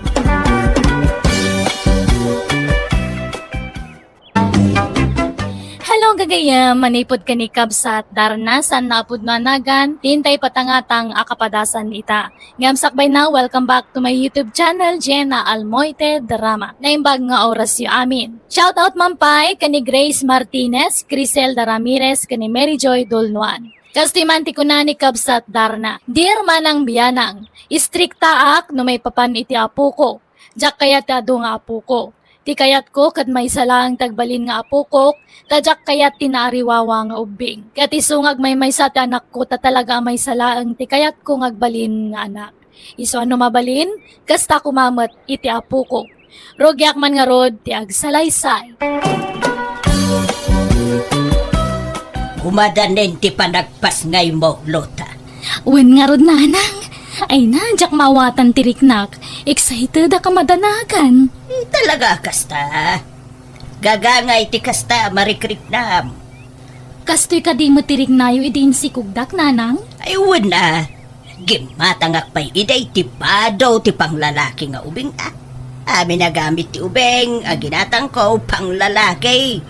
Hello, gagayem. Manipud ken ni Kabsat Darna, saan nga apudno a nagan, ti intay patangatang a kapadasan ita. Ngem sakbayna, welcome back to my YouTube channel, Jenna Almoite Drama. Naimbag nga orasyo amin. Shout out man pay ken ni Grace Martinez, Criselda Ramirez, ken ni Mary Joy Dulnuan. Kastoy man ti kuna ni Kabsat Darna, "Dear Manang Bianang, istriktaak no maipapan iti apoko. Diak kayat ti adu nga apoko. Ti kayatko ket maysa laeng ti agbalin nga apokok, ta diak kayat ti naariwawa nga ubbing. Ket isu nga agmaymaysa ti anakko ta talaga a maysa laeng ti kayatko nga agbalin nga anak. Isu a no mabalin, kasta koma met iti apoko. Rugiak man ngarud ti agsalaysay." Kumadanen ti panagpasngaymo, Lota. Wen ngarud, Nanang. Ay na, diak maawatan ti riknak. Excited a kamadanagan. Talaga kasta? Gagangay ti kasta a marikriknam. Kastoy kadi met ti riknayo idi insikogdak, Nanang? Ay, wen a. Gimmatangak pay idi ti bado ti panglalaki nga ubing, a. Amin a gamit ti ubing a ginatangko, panglalaki.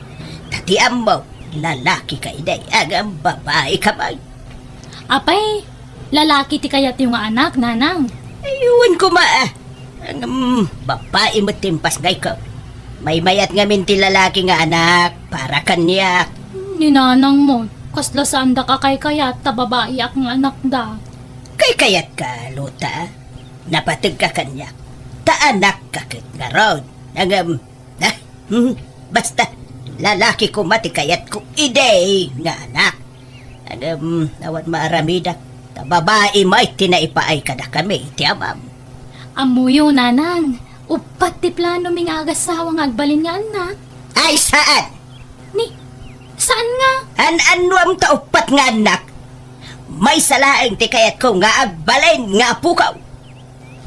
Ta ti ammo, Lalaki ka idi, ngem babai ka man. Apay, lalaki ti kayatyo nga anak, nanang? Ay, wen koma, ah. Ngem, babai met ti impasgayko. Maymayat ngamin ti lalaki nga anak para kaniak. Ni nanang mo, kasla saanda ka kaykayat ta babaiak nga anakda. Kaykayatka, Lota. Napategka kaniak. Ta anakka ket ngarud. Ngem, ah, hmm, basta, lalaki koma ti kayatko idi nga anak. Ngem, awan maaramidak, ta babai met ti naipaay kadakami ti amam. Ammoyo, nanang, uppat ti planomi nga agassawa nga agbalin nga annak. Ay, saan! Ni, saan nga? An-annuam ta uppat nga annak? Maysa laeng ti kayatko nga agbalin nga apukaw.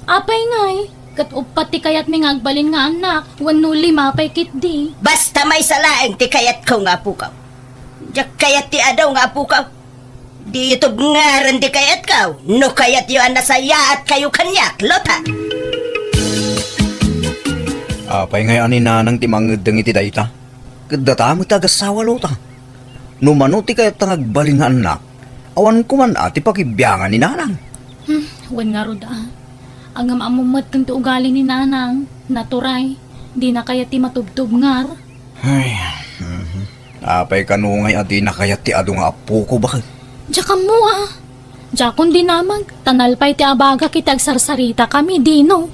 Apay ngay, ket uppat ti kayatmi nga agbalin nga annak, wenno lima pay ketdi. Basta maysa laeng ti kayatko nga apukaw. Diak kayat ti adu nga apukaw. Diyo tubngaran ti kayatko, no kayatyo a nasayaatkayo kaniak, Lota. Apay ngay a ni nanang ti mangeddeng iti dayta? Ket data met ti agassawa, Lota. No mano ti kayatta nga agbalin nga annak, awan koma a ti pakibiangan ni nanang. Hmm, wen ngarud a. Ngem ammom met ti ugali ni nanang, naturay, dina kayat ti matubtubngar. Ay, mhm. Apay kano ngay a dina kayat ti adu nga apoko, baket? Diak ammo a. Diakon dinamag, ta nalpay ti abagak iti agsarsaritakami, Dino.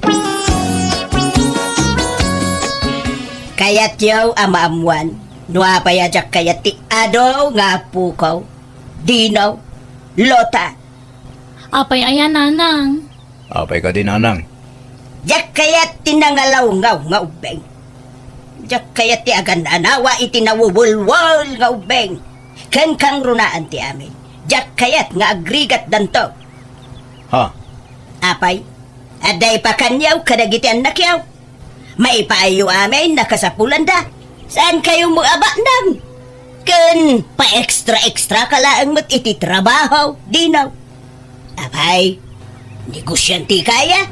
Kayatyo a maammuan no apay a diak kayat ti adu nga apoko, Dino, Lota. Apay aya, nanang? Apay kadi, nanang? Diak kayat ti nangalawngaw nga ubbing. Diak kayat ti agan-anawa iti nawuwulwul nga ubbing. Ken kangrunaan ti amin, diak kayat nga agrigatdanto. Ha? Apay, adda ipakaniaw kadagiti annakyaw? Maipaayyo amin a kasapulanda. Saankayo met a baknang? Ken pa-extra-extra ka laeng met iti trabaho, Dino. Apay, negosiante ka aya?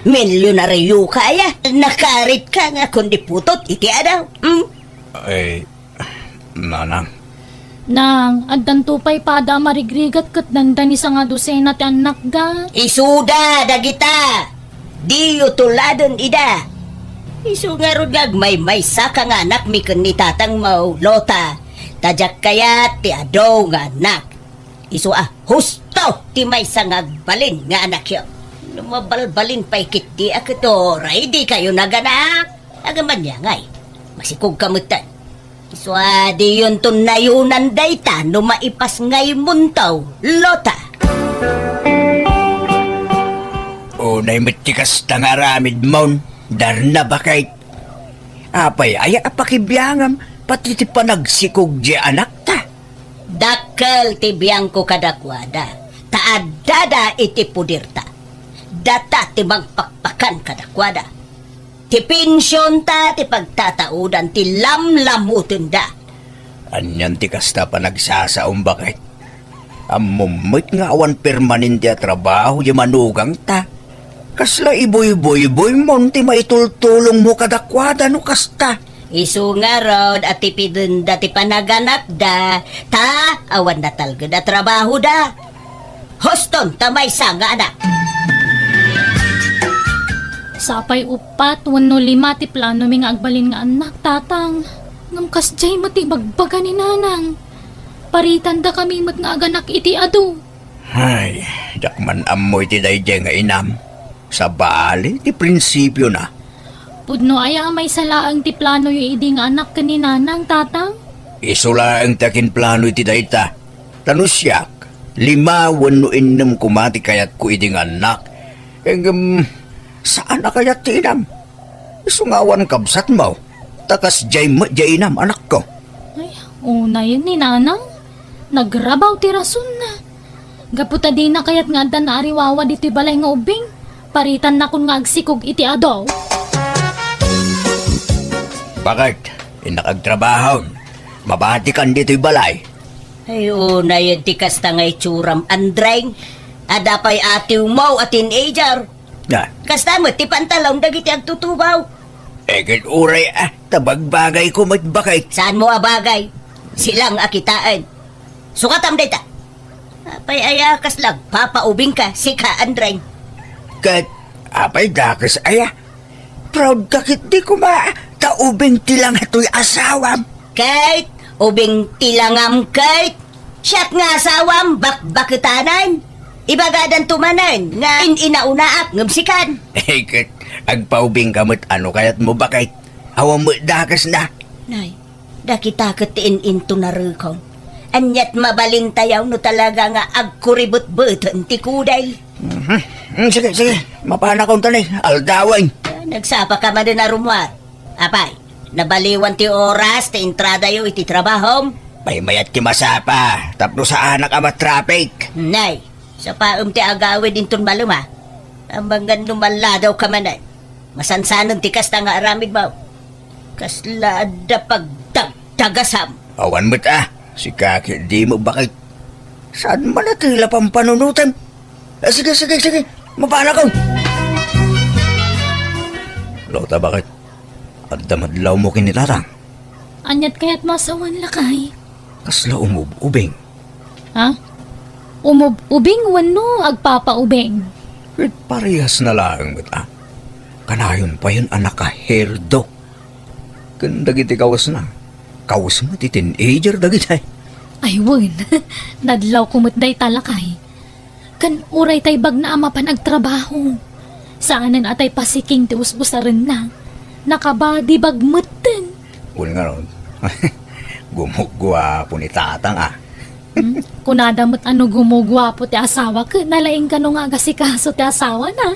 Milionario ka aya? Nakarit ka nga kundi putot iti adu? Hmm? Ay, Nanang. Nang, addanto pay pada a marigrigat ket dandani sangadusena ti annakda. Isuda dagita! Diyo tuladen ida! Isu ngarud nga agmaymaysa ka nga anakmi ken ni tatangmo, Lota, ta diak kayat ti adu nga annak. Isu a husto ti maysa nga agbalin nga anakyo. No mabalbalin pay ketdi a ket uray dikayo naganak. Ngem ania ngay, masikog ka metten. Isu a diyonto nayonan dayta no maipasngaymonto, Lota. Unay met ti kasta nga aramidmon, Darna, baket. Apay aya a pakibiangam pati ti panagsikog diay anakta? Dakkel ti biangko kadakuada, ta addada iti poderta. Data ti mangpakpakan kadakuada. Ti pensionta ti pagtataodan ti lamlamutenda. Anian ti kasta a panagsasaom, baket? Ammom met nga awan permanente a trabaho diay manugangta. Kasla ibuybuybuymo ti maitultulongmo kadakuada no kasta? Isu ngarud a tipidenda ti panaganakda, ta awan natalged a trabahoda. Huston ta maysa nga anak. Sapay uppat wenno lima ti planomi nga agbalin nga annak, Tatang. Ngem kasdiay met ti ibagbaga ni Nanang. Paritandakami met nga aganak iti adu. Ay, diak man ammo iti daydiay nga inam. Sabali ti prinsipiona. Pudno aya a maysa laeng ti planoyo idi nga anak ken ni Nanang, Tatang? Isu laeng ti akinplano iti dayta. Ta no siak, lima wenno innem koma ti kayatko idi nga annak. Ngem, saan a kayat ti inam? Isu nga awan kabsatmo, ta kasdiay met diay inam, anakko. Ay, unayen ni Nanang. Nagrabaw ti rasonna. Gapu ta dina kayat nga adda naariwawa ditoy balay nga ubbing, paritannakon nga agsikog iti adu. Baket, innak agtrabahon. Mabatikan ditoy balay. Ay, unayen ti kasta nga itsuram, Andreng. Adda pay atiwmo a teenager. Ah. Kasta met ti pantalon dagiti agtutubaw. Eh, ket uray, ah, ta bagbagayko met, baket. Saanmo a bagay? Silang a kitaen. Sukatam dayta. Apay aya kasla agpapaubingka, sika, Andreng? Ket apay dakes aya? Proud ka ketdi koma ta ubing ti langatoy asawam. Kate, ubing ti langam, Kate. Siak nga asawam, bakbaketanan. Ibagadanto manen nga in-inaunaak ngem sikan. Eh, ket agpaubingka met a no kayatmo, baket. Awan met dakesna. Nay, dakita ket ti in-inton a rekong. Aniat mabalintayaw no talaga nga agkuribetbeten ti kudel. Mhm. Mm, sige, sige. Mapanakon ta ni, aldawen. Ah, nagsapaka manen a rummuar. Apay, nabaliwan ti oras ti entradayo iti trabahom? Maymayat ti masapa, tapno saanak a matraffic. Nay, sapaem ti agawid inton malem a. Amangan no malladawka manen. Masansanen ti kasta nga aramidmo. Kasla adda pagdagdagasam. Awan met a, sika ketdimo, baket. Saan man a tila pampanunotem? Ah, sige, sige, sige. Mapanakon. Lota, baket? Adda madlawmo ken ni tatang? Aniat kayatmo a sawen, lakay? Kasla umub-ubing. Ha? Umub-ubing wenno agpapaubing? Ket parehasna laeng met a. Kanayon payen a nakaherdo. Ken dagiti kawesna, kawes met ti teenager dagitay. Ay wen, nadlawko met dayta, lakay. Ken uray tay bagna a mapan agtrabaho. Saanen a tay pasiking ti usbusarenna. Nakabadibag metten. Wen ngarud, gumuguapo ni tatang a. Hmm? Kunada met a no gumuguapo ti asawa ket nalaing kano nga agasikaso ti asawana.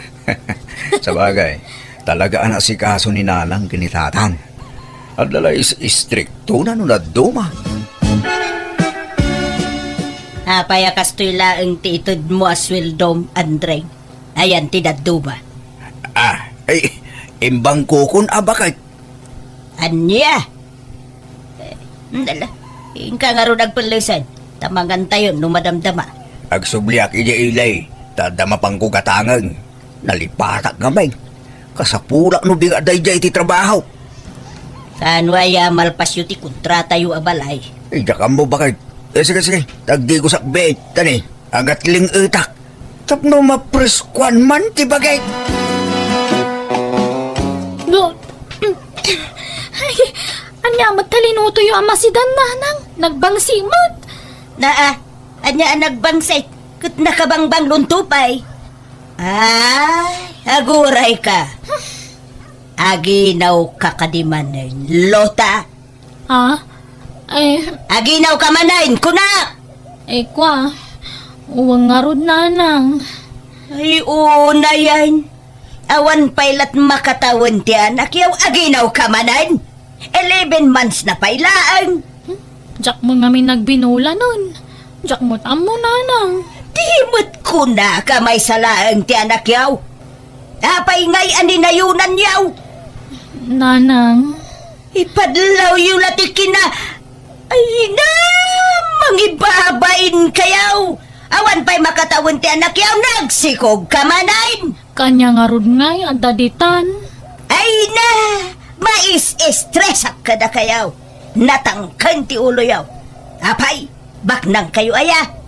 Sabagay, talaga a naasikaso ni nanang ken ni tatang. Adda la is-istriktona no dadduma. Apay a kastoy laeng ti itedmo a sueldom, Andre? Ayan ti dadduma. Ah, ay, imbangkokon a baket. Ania? Eh, nala, inka ngarud agpellesen, ta mangantayon no madamdama. Agsubliak idiay ilay, ta adda mapangko gatangen. Nalipatak ngamin. Kasapulak no bigat daydiay iti trabaho. Kaano aya a malpasyo ti kontratayo a balay? Diak ammo, baket. Eh, sige, sige. Tagdigosak biit, tani. Agatling-etak. Tapno mapreskuan man ti baket. No. Ay, ania met ta linutoyo a masidan, nanang? Nagbangsi met. Naa, ania a nagbangsit? Ket nakabangbang lunto pay. Ay, agurayka. Aginawka kadi manen, Lota? Ha? Eh, Aginawka manen, kunak! Eh, kwa, uwang ngarud, nanang. Ay, unayen. Awan pay lat makatawen ti anakyo, aginawka manen. Eleven months na pay laeng. Hmm? Diak mo ngamin nagbinulanon. Diak mo't ammo, nanang. Di met kunaka maysa laeng ti anakyo. Apay ngay a ninayonanyo? Nanang. Ipadlawyo la ti kina-, ay na, mangibabain kayo. Awan pay makatawen ti anakyo, nagsikog ka manen. Kanya ngarud ngay adda ditan. Ay na, mais-estresak kadakayo. Natangken ti uloyo. Apay, baknang kayo aya?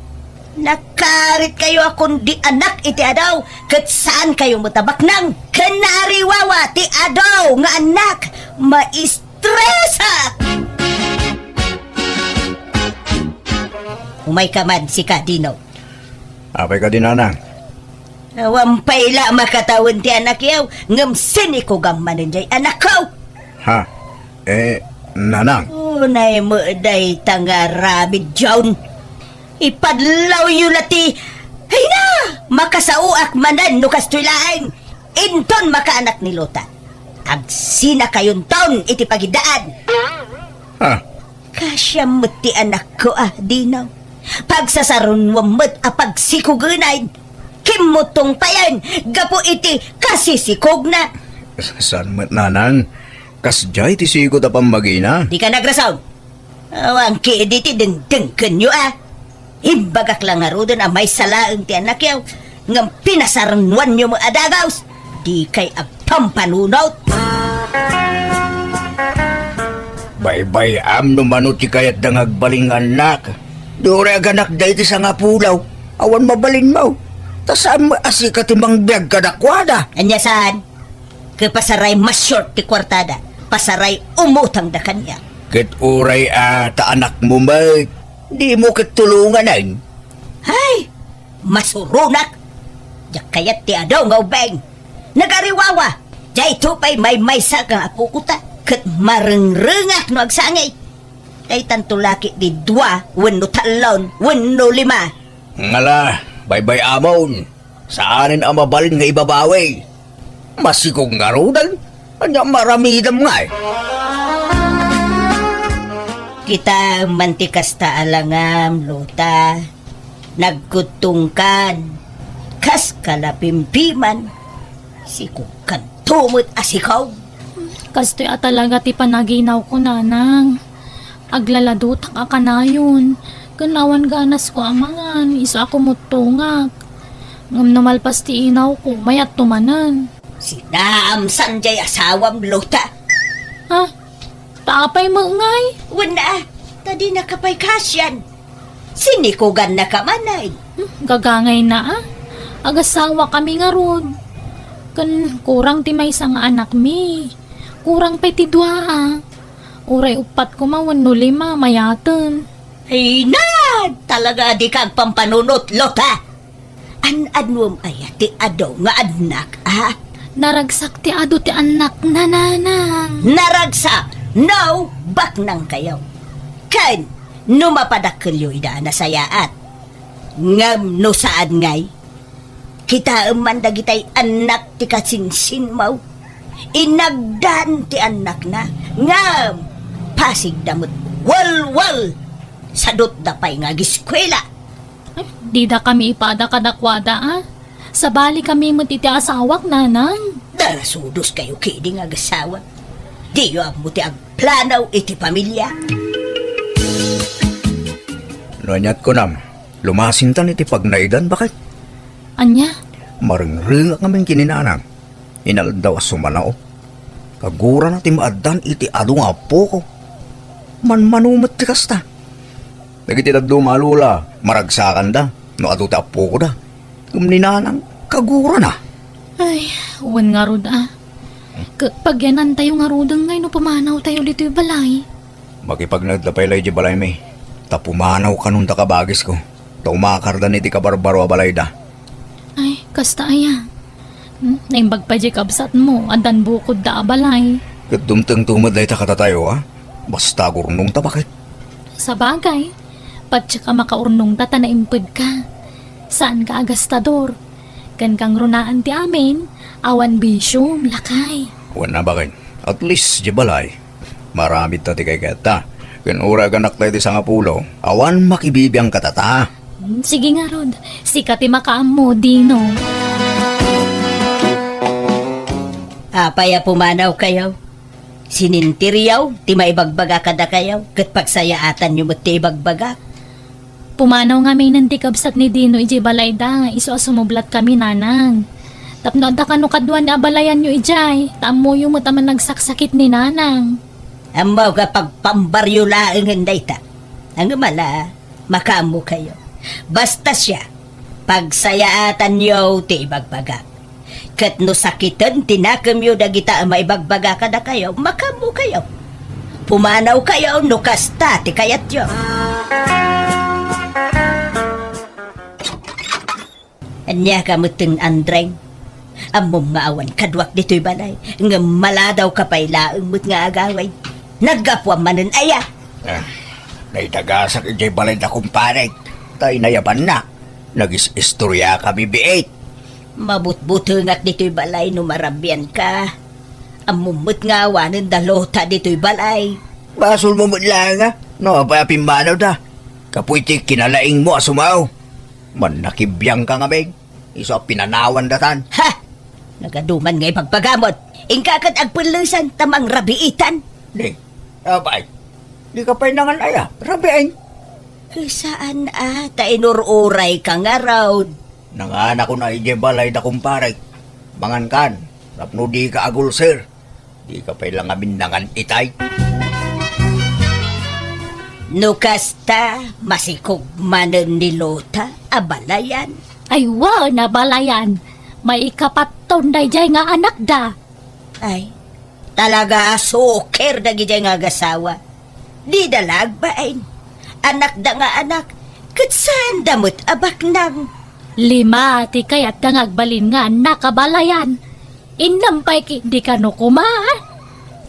Nakarit kayo a kundi anak iti adaw, ket saan kayo met a baknang. Ken naariwawa ti adaw nga anak, maistresak! Umayka man, sika, Dino. Apay kadi, nanang? Awan pay la makatawen ti anakyo, ngem sinikogam manen jay anakko. Ha? Eh, nanang? Unay met dayta nga aramid, John. Ipadlawyo la ti, ay na! Makasaoak manen no kastoy laeng. Inton makaanak ni Lota, agsinakayonton iti pagiddaan. Ha? Kasiam met ti anakko a, Dino. Pagsasarunuam met a pagsikogenan. Kimmutong payen gapu iti kasisikogna. Saan met, nanang? Kasdiay ti sikog a pammagina. Dika nagrason. Awan ketdi ti dengdengkenyo a. Imbagak la ngaruden a maysa laeng ti anakyo, ngem pinasarunoanyo met a dagus. Dikay agpampanunot. Baybay-am no mano ti kayatda nga agbalin nga annak. Di uray aganakda iti sangapulo. Awan mabalinmo. Ta saan met a sika ti mangbiag kadakuada. Ania saan? Ket pasaray ma-short ti kuartada. Pasaray umutangda kaniak. Ket uray a ta anakmo met, dimo ket tulonganen. Hay! Masuronak! Diak kayat ti adu nga ubing. Nagariwawa! Daytoy pay maymaysa nga apoko ta, ket marengrengak no agsangit. Daytanto laki ti dua wenno tallo wenno lima. Ngala, baybay-amon. Saanen a mabalin nga ibabawi. Masikog ngaruden. Ania maramidem ngay? Kitaem man ti kasta a langam, Lota. Nagkuttongkan. Kas kalapimpiman. Sikogkanto met a sikog. Kastoy a talaga ti panaginawko, Nanang. Aglaladotak a kanayon, ken awan ganasko a mangan, isu a kumuttongak. Ngem no malpas ti inawko, mayatto manen. Sinaamsan jay asawam, Lota. Ha? Ta apay met ngay? Wen a, ta dinaka pay kasian. Sinikogannaka manen. Hmm, gagangayna a. Agasawakami ngarud. Ken kurang ti maysa nga anakmi. Kurang pay ti dua a. Uray uppat koma wenno lima, mayaten. Ay na! Talaga a dika agpampanunot, Lota! An-anuem aya ti adu nga annak, a? Naragsak ti adu ti annakna, Nanang. Naragsak! No, baknangkayo. Ken, no mapadakkelyo ida a nasayaat. Ngem no saan ngay, kitaem man dagitay annak ti kasinsinmo. Inagdan ti annakna, ngem pasigda met walwal. Sadutda pay nga agiskuela. Ay, didakami ipada kadakuada, a. Sabalikami met iti asawak, Nanang. Darasudoskayo ketdi nga agasawa. Diyo ammo ti agplano iti pamilia. No aniat kunam, lumasintan iti pagnaedan, baket. Ania? Marengrengak ngamin ken ni Nanang. Inaldaw a sumanaw. Kagurana ti maaddan iti adu nga appoko. Manmano met ti kasta. Dagiti dadduma a lola, maragsakanda no adu ti appokoda. Ngem ni Nanang, kagurana. Ay, wen ngarud a. Ket pagyanantayo ngaruden ngay no pumanawtayo ditoy balay. Makipagnaedda pay la idiay balaymi, ta pumanaw kanon ta kabagisko, ta umakardan iti kabarbaro a balayda. Ay, kasta aya. Hmm, naimbag pay diay kabsatmo, addan bukodda a balay. Ket dumtengto met dayta kadatayo, a? Basta agurnongta, baket. Sabagay, patiek a makaurnongta ta naimpedka. Saanka a gastador. Ken kangrunaan ti amin, awan bisiom, lakay. Wen a, baket. At least, diay balay. Maramidta ti kaykayatta. Ken uray aganakta iti sangapulo, awan makibibiang kadata. Hmm, sige ngarud, sika ti makaammo, Dino. Apay a pumanawkayo? Sininteryo ti maibagbagak kadakayo, ket pagsayaatanyo met ti ibagbagak. Pumanaw ngaminen ti kabsat ni Dino idiay balayda, isu a sumublatkami, Nanang. Tapno adda kano kaduan nga abalayanyo idiay, ta ammoyo met a managsaksakit ni Nanang. Ammok a pagpambaryo laengen dayta. Ngem ala, makaammokayo. Basta siak, pagsayaatanyo ti ibagbagak. Ket no sakiten ti nakemyo dagita a maibagbagak kadakayo, makaammokayo. Pumanawkayo no kasta ti kayatyo. Ania ka metten, Andreng? Ammom nga awan kaduak ditoy balay, ngem maladawka pay laeng met nga agawid. Naggapuam manen aya? Ah, naitagasak idiay balay da kumparek, ta inayabanna. Nagis-istoriakami biit. Mabutbutengak ditoy balay no marabianka. Ammom met nga awanen da Lota ditoy balay. Basolmo met laeng a, no apay a pimmanawda. Kapuy ti kinalaingmo a sumaw. Mannakibiangka ngamin, isu a pinanawan datan. Ha! Nagaduman nga ibagbagamon. Inka ket agpellesan ta mangrabiitan. Ni, apay, dika pay nangan aya, rabiin. Saan a, ta inur-urayka ngarud. Nanganakon a idiay balay da kumparek. Mangankan, tapno dika agulser. Dika pay la ngamin nangan itay. No kasta, masikog manen ni Lota a balayan. Ay, wen a balayan. Maikapatton daydiay nga anakda. Ay, talaga a suker dagidiay nga agasawa. Dida la agbain. Anakda nga anak, ket saanda met a baknang. Lima ti kayatda nga agbalin nga annak a balayan. Innem pay ketdi kano koma, a?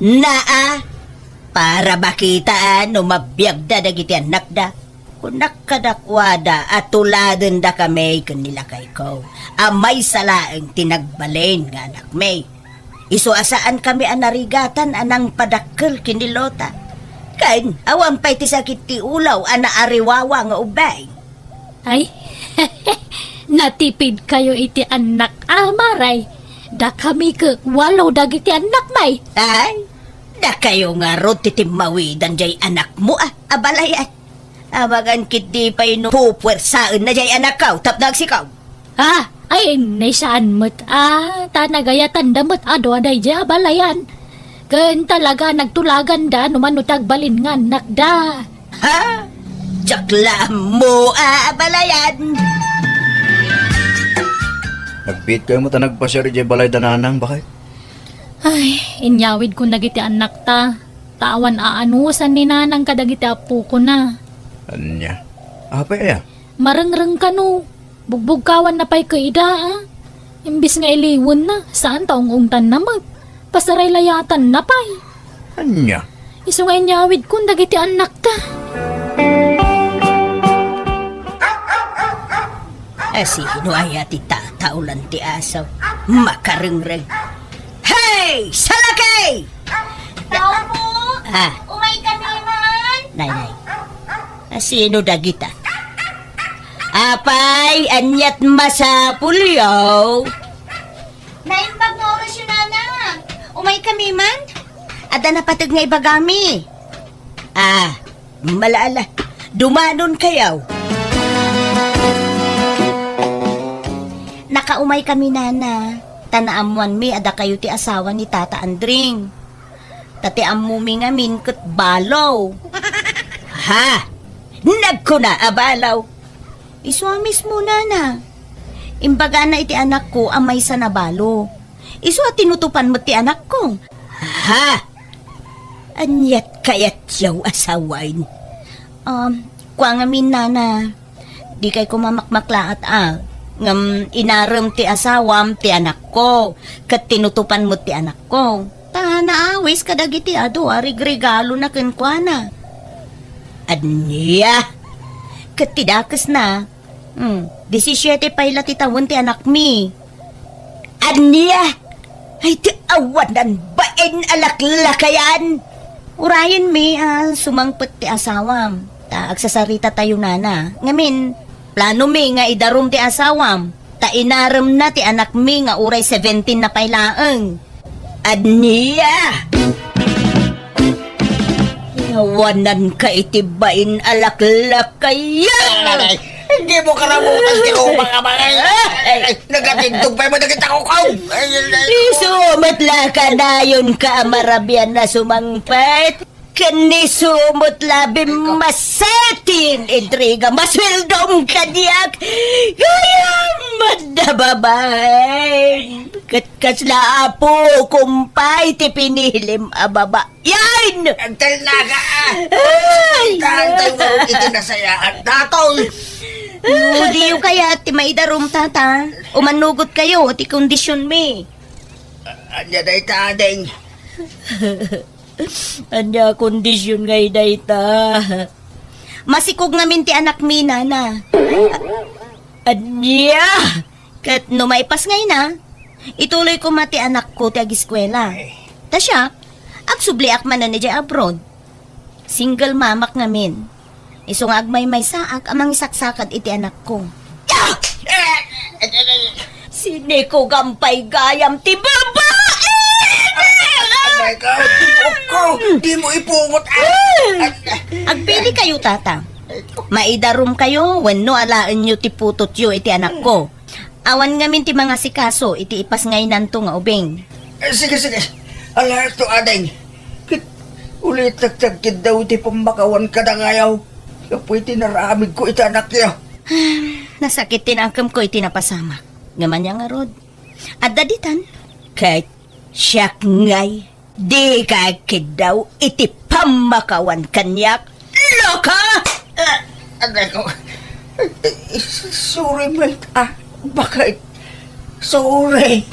Naa, para makita a no mabiagda dagiti annakda. Kunak kadakuada a tuladendakami ken ni lakayko a maysa laeng ti nagbalin nga anakmi. Isu a saankami a narigatan a nangpadakkel ken ni Lota. Ken awan pay ti sakit ti ulaw a naariwawa nga ubbing. Ay, natipidkayo iti annak a maray. Dakami ket walo dagiti annakmi. Ay, dakayo ngarud ti timmawidan diay anakmo a, a balayan. Amangan ketdi pay no pupuersaenna diay anakko tapno agsikaw. Ah, ay, ni saan met a, ta nagayatanda met a dua daydiay a balayan. Ken talaga nagtulaganda no mano ti agbalin nga annakda. Ha? Diak la ammo a, a balayan. Nagbiitkayo met a nagpasiar idiay balayda nanang, baket? Ay, inyawidkon dagiti annakta. Ta awan aanusan ni nanang kadagiti appokona. Ania? Apay aya? Marengreng kano. Bugbugkawanna pay ket ida, a. Imbes nga iliwenna, saan ta ung-ungtanna met. Pasaraylayatanna pay. Ania? Isu nga inyawidkon dagiti annakta. Asino aya ti tataolan ti aso? Makarengreng. Hey, salakey! Tao po! Ah. Umay kami man! Nay, nay. Asino dagita? Apay, aniat masapulyo? Naimbag nga orasyo, nana. Umay kami man? Adda napateg nga ibagami. Ah, malaala. Dumanon kayaw. Nakaumay kami, nana. Ta naammoanmi a dakayo ti asawa ni Tata Andring. Ta ti ammomi ngamin ket balo. Ha? Nagkuna a balo? Isu a mismo, nana. Imbagana iti anakko a maysa a balo. Isu a tinutopan met ti anakko. Ha? Aniat kayatyo a sawen? Um, kua ngamin, nana. Dikay koma makmaklaat a, ngem inarem ti asawam ti anakko, ket tinutopan met ti anakko. Ta naawis kadagiti adu a rigregalona kenkuana. Ania? Ket ti dakesna, hmm, disisiete pay la ti tawen ti anakmi. Ania? Ay, ti awanan bain a laklakayan! Urayenmi a sumangpet ti asawam, ta agsasaritatayo, nana. Ngamin, planomi nga idarum ti asawam, ta inaremna ti anakmi nga uray seventeen na pay laeng. Ania? Awananka iti bain a laklakayan! Ay, dimo karabutan ti ruma nga mga. Ay, nagatindog pay mo dagiti kukaw. Ay, ay, ay. Isu met la kanayon ka a marabian a sumangpet. Ken isu met la bimmasetin intriga, masueldom kaniak. Gayam met a babae. Ket kasla apo, kumpay, ti pinilim a baba. Yan! Agtalnaga, a! Ay! Kaantayo ngarud iti nasayaat datoy. No, diyo kayat ti maidarum, tata. Umanugot kayo ti kondisionmi. Ania dayta, ading? Ania kondision nga idayta? Masikog ngamin ti anakmi, nana. Ania? Ket no maipasngayna, ituloy koma ti anakko ti agiskuela. Ta siak, agsubliak manen idiay abroad. Single mamak ngamin. Isu nga agmaymaysaak a mangisaksakad iti anakko. Sinikugan pay gayam ti babae! Oh my God! Ipukko! Di mo ipungot, ah! Agpili kayo, tata. Maidarum kayo, wenno alaenyo ti putotyo iti anakko. Awan ngamin ti mangasikaso iti ipasngaynanto nga ubing. Eh, sige, sige. Alerto, ading. Ket, Ulitek ti agkiddaw iti pammakawan kadakayo gapu iti naramidko iti anakyo. Nasakit ti nakemko iti napasamak. Ngem ania ngarud? Adda ditan? Ket siak ngay, dika agkiddaw iti pammakawan kaniak. Loka! Ah, aray ko. Eh, eh, sorry, Mel. Ah, bakit? Sorry.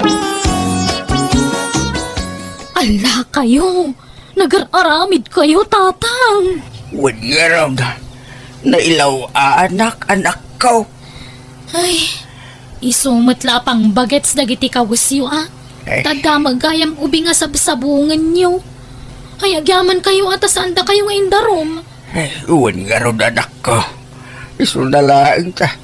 Ala kayo! Nagar-aramid kayo, Tatang! Wen ngarud, nailaw-anak, anakko. Ay, isu met la a pangbagets dagiti kawesyo, a. Eh. Ta adda met gayam ubing a sabsabungenyo. Ay, agyaman kayo a ta saanda kayo nga indarum. Eh, wen ngarud, anakko. Isuna laeng ta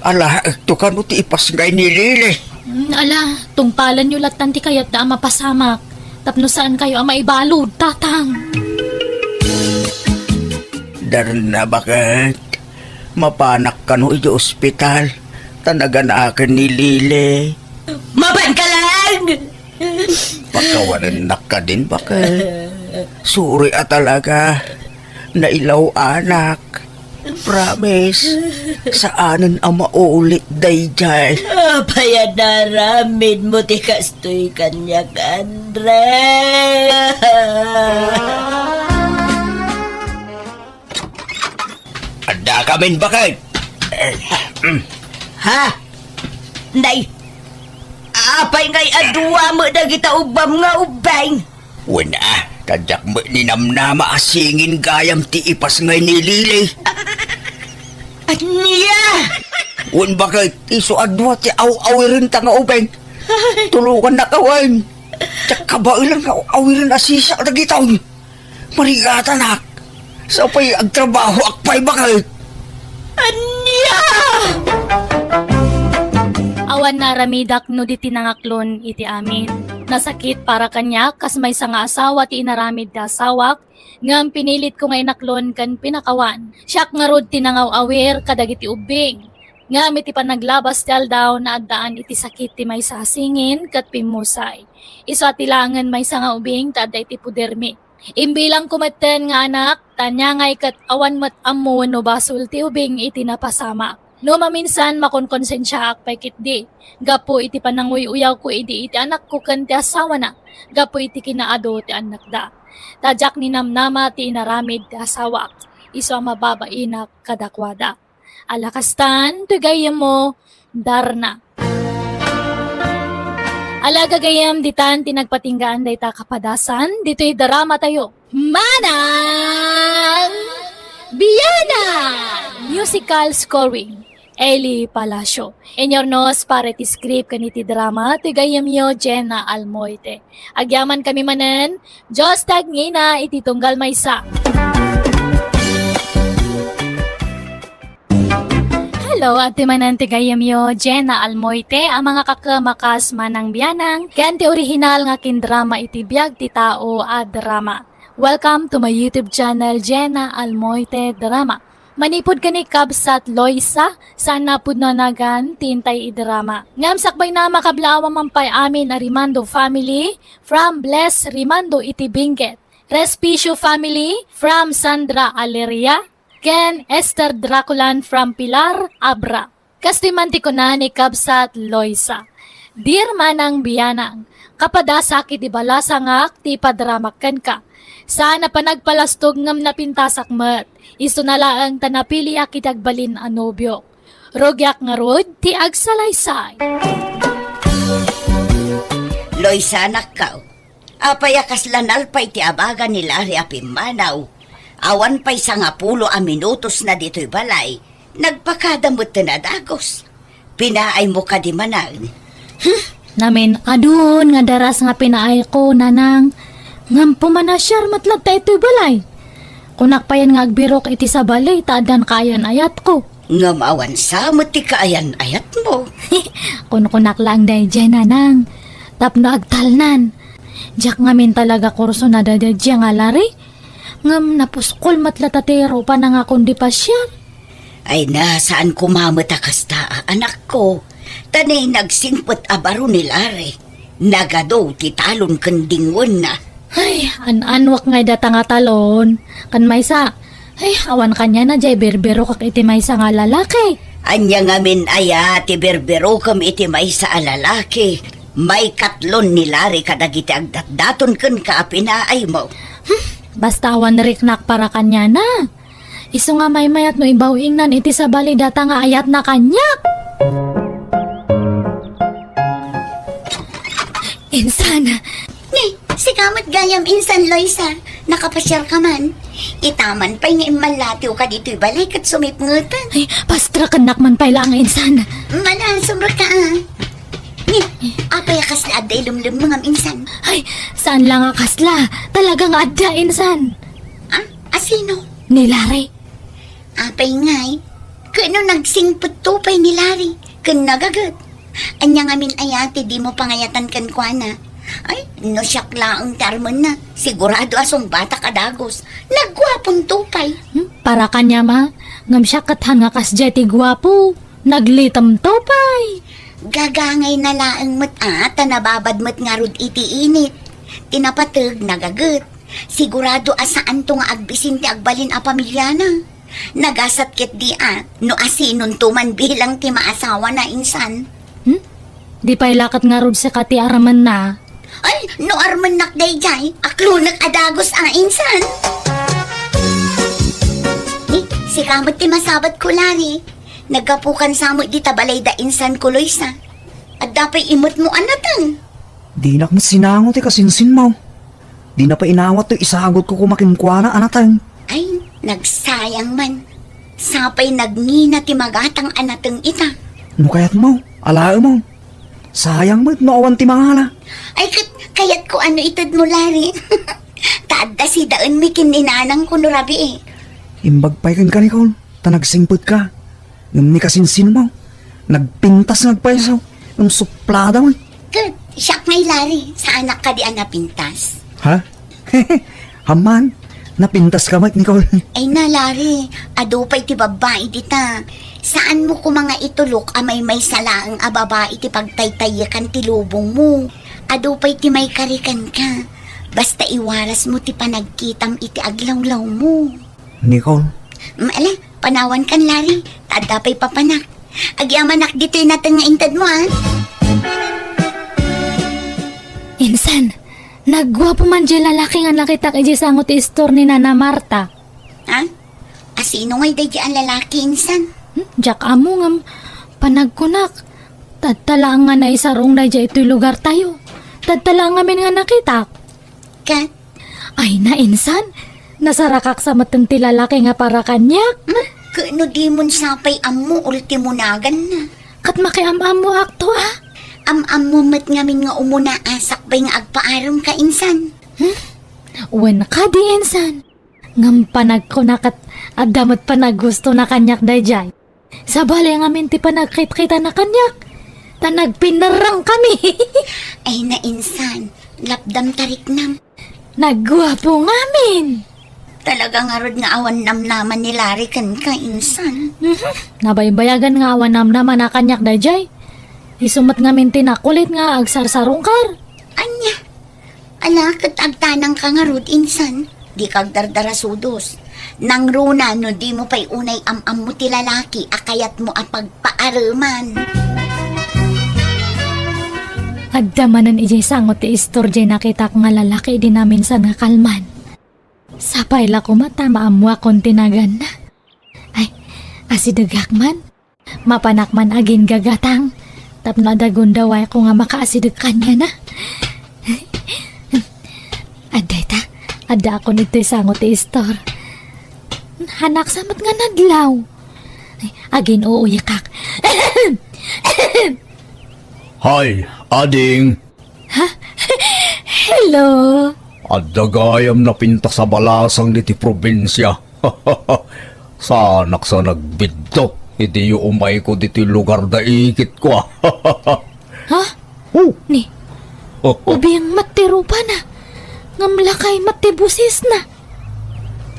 alaekto kano ti ipasngay ni Lili. Mm, ala, tungpalanyo lattan ti kayatda a mapasamak tapno saan kayo a maibalud, Tatang. Darna, baket. Mapanak kano iti ospital ta naganaken ni Lili. Mapanka laeng! Pakawanennak kadin, baket. Sorry a talaga. Nailaw-anak. Promise, saanen a maulit daydiay. Apay a naramidmo ti kastoy kaniak, Andre? Adda kamin, baket. Eh, mm. Ha? Nay, apay ngay a dua met dagita ubbam nga ubbing? Wen a, ta diak met ninamnama a singin gayam ti ipasngay ni Lili. Ania? Wen, baket, isu a dua ti aw-awirenta nga ubing. Tulongannaka wen. Diak kabaelan nga aw-awiren a sisa dagitoy. Marigatanak. Sapay agtrabahoak pay, baket. Ania? Awan naramidak no di ti nangaklon iti amin. Nasakit para kaniak kas maysa nga asawa ti inaramid ti asawak, ngem pinilitko nga inaklon ken pinakawan. Siak ngarud ti nangaw-awir kadagiti ubbing. Ngem iti panaglabas ti aldaw, naaddaan iti sakit ti maysa a singin ket pimmusay. Isu a ti laengen maysa nga ubing ti adda iti podermi. Imbilangko metten nga anak, ta ania ngay ket awan met ammo wenno basol ti ubing iti napasamak. No maminsan, makonkonsensiaak pay ketdi gapu iti pananguy-uyawko idi iti anakko ken ti asawana gapu iti kinaadu ti annakda. Ta diak ninamnama ti inaramid ti asawak, isu a mababainak kadakuada. Ala kastan, toy gayyemmo, Darna. Ala gagayyem, ditan ti nagpatinggaan dayta kapadasan ditoy dramatayo. Manang Bianang! Musical scoring, Eli Palacio. Inyurnos para iti script ken iti drama, toy gayyemyo, Jenna Almoite. Agyamankami manen, Dios ti agngina iti tunggal maysa. Hello, adtoy manen ti gayyemyo, Jenna Almoite, a mangakakem a kas Manang Bianang, ken ti orihinal nga kindrama iti Biag ti Tao a drama. Welcome to my YouTube channel, Jenna Almoite Drama. Manipud ken ni Kabsat Loisa, saan a pudno a nagan ti intay idrama. Ngem sakbayna, makablaawan man pay amin a Rimando family from Bless Rimando iti Benguet. Respicio family from Sandra Aleria, ken Esther Draculan from Pilar Abra. Kastoy man ti kuna ni Kabsat Loisa, "Dear Manang Bianang, kapadasak iti balasangak ti ipadramak kenka. Saan a panagpalastog ngem napintasak met. Isuna laeng ta napiliak iti agbalin a nobiok. Rugiak ngarud ti agsalaysay." Loisa, anakko, apay a kasla nalpa iti abaga ni Larry a pimmanaw? Awan pay sangapulo a minutosna ditoy balay, nagpakada metten a dagus. Pinaaymo kadi, manang? Namin-adun nga daras nga pinaayko, nanang. Ngem pumanasiar met latta itoy balay. Kunak payen nga agbirok iti sabali ta addan kaayan-ayatko. Ngem awan sa met ti kaayan-ayatmo. Kunkunak laeng daydiay, nanang, tapno agtalnan. Diak ngamin talaga kurso na daydiay nga Larry. Ngem napuskol met latta ti rupa na nga kundi pasiar. Ay na, saan koma met a kasta, anakko. Ta ni nagsingpet a baro ni Larry, nagadu ti talon ken dingwenna. Ay, an-anwak ngay data nga talon. Kan maysa, ay, awan kaniana jay birbirokak iti maysa nga lalaki. Ania ngamin aya ti birbirokem iti maysa a lalaki? Maikatlon ni Larry kadagiti agdatdaton kenka a pinaaymo. Hmm, basta awan riknak para kaniana. Isu nga maymayat no ibaw-ingnan iti sabali data nga ayatna kaniak. Insan. Ni, sika met gayam insan, Loisa. Nakapasiar ka man. Itaman pay nga immallatiw ka ditoy balay ket sumipngetan. Ay, pastrakennak man pay laeng insan. Mala, sumrek ka, ah. Ni, apay a kasla adda ilemlem ngam insan? Ay, saan lang a kasla. Talaga nga adda insan. Ah, asino? Ni Larry. Apay ngay, ket no nagsingpetto pay ni Larry, ken nagaget. Ania ngamin aya ti dimo pangayatan kenkuana? Ay, no siak laeng ti armenna, sigurado a sungbatak a dagus. Nagguaponto pay. Hmm, para kaniam a, ngem siak ket han nga kasdiay ti guapo. Naglitemto pay. Gagangayna laeng met a, ta nababad met ngarud iti init. Ti napateg, nagaget. Sigurado a saanto nga agbisin ti agbalin a pamiliana. Nagasat ketdi a, no asinonto man bilang ti maasawana insan. Hmm? Di pay la ket ngarud sika ti armenna. Ay, no armennak daydiay, aklonek a dagus a insan. Ni, sika met ti masabat ko, Larry. Naggapukan sa met dita balay da insan ko, Loisa. Adda pay imetmo a nateng. Dinak met sinango ti kasinsinmo. Dina pay inawat toy isagutko koma kenkuana a nateng. Ay, nagsayang man. Sapay nagngina ti magatang a nateng ita. No kayatmo, alaemo. Sayang met no awan ti mangala. Ay, ket kayatko a no itedmo, Larry. Ta adda sidaenmi ken ni nanangko no rabii. Imbag pay kenka, Nicole, ta nagsingpetka. Ngem ni kasinsinmo, nagpintas nga agpayso, ngem suplada met. Ket siak ngay, Larry, saanak kadi a napintas? Ha? Amman, napintaska met, Nicole. Ay na, Larry, adu pay ti babbai dita. Saanmo koma nga itulok a maymaysa laeng a babai ti pagtaytaykan ti lubongmo. Adu pay ti maikari kenka. Basta iwarasmo ti panagkitam iti aglawlawmo. Nicole. Mm, ala, panawankan, Larry. Ta adda pay papanak. Agyamanak ditoy nateng nga intedmo, a. Insan, nagguapo man jay lalaki nga nakitak idiay sango ti istor ni Nana Marta. Ha? Asino ngay daydiay a lalaki, insan? Hmm, diak ammo ngem panagkunak. Tatta laeng nga naisarong daydiay itoy lugartayo. Tatta laeng ngamin nga nakitak. Ket? Ay na, insan, nasarakak sa metten ti lalaki nga para kaniak. Hmm? Ket no dimon sapay ammo, ultimo naganna. Ket makiam-ammoakto a. Am-ammo met ngamin nga umuna a sakbay nga agpaarem ka, insan. Hmm? Wen kadi, insan. Ngem panagkuna ket adda met panaggustona kaniak daydiay. Sabali ngamin ti panagkitkitana kaniak, ta nagpinerrang kami. Ay na, insan, lapdam ta riknam. Nagguapo ngamin. Talaga ngarud nga awan namnama ni Larry kenka, insan. Mhm. Nabaybayagan nga awan namnama na kaniak daydiay. Isu met ngamin ti nakulit nga agsarsarungkar. Ania? Ala, ket agtanangka ngarud, insan. Dika agdardarasudos. Nangruna no dimo pay unay am-ammo ti lalaki a kayatmo a pagpaareman. Adda manen idiay sango ti istor jay nakitak nga lalaki idi naminsan nga kalman. Sapay la koma ta maammoakon ti naganna. Ay, asidegak man. Mapanak man aginggagatang tapno adda gundawayko nga makaasideg kaniana. Adda ita, addaakon ditoy sango ti istor. Hanaksa met nga nadlaw. Ay, agin-uuyakak. Hay, ading! Ha? Hello? Adda gayam napintas a balasang ditoy probinsia. Saanak sa nagbidto idi umayko ditoy lugar da ikitko, a. Ha? Oh. Ni, ubing met ti rupana, ngem lakay met ti bosesna.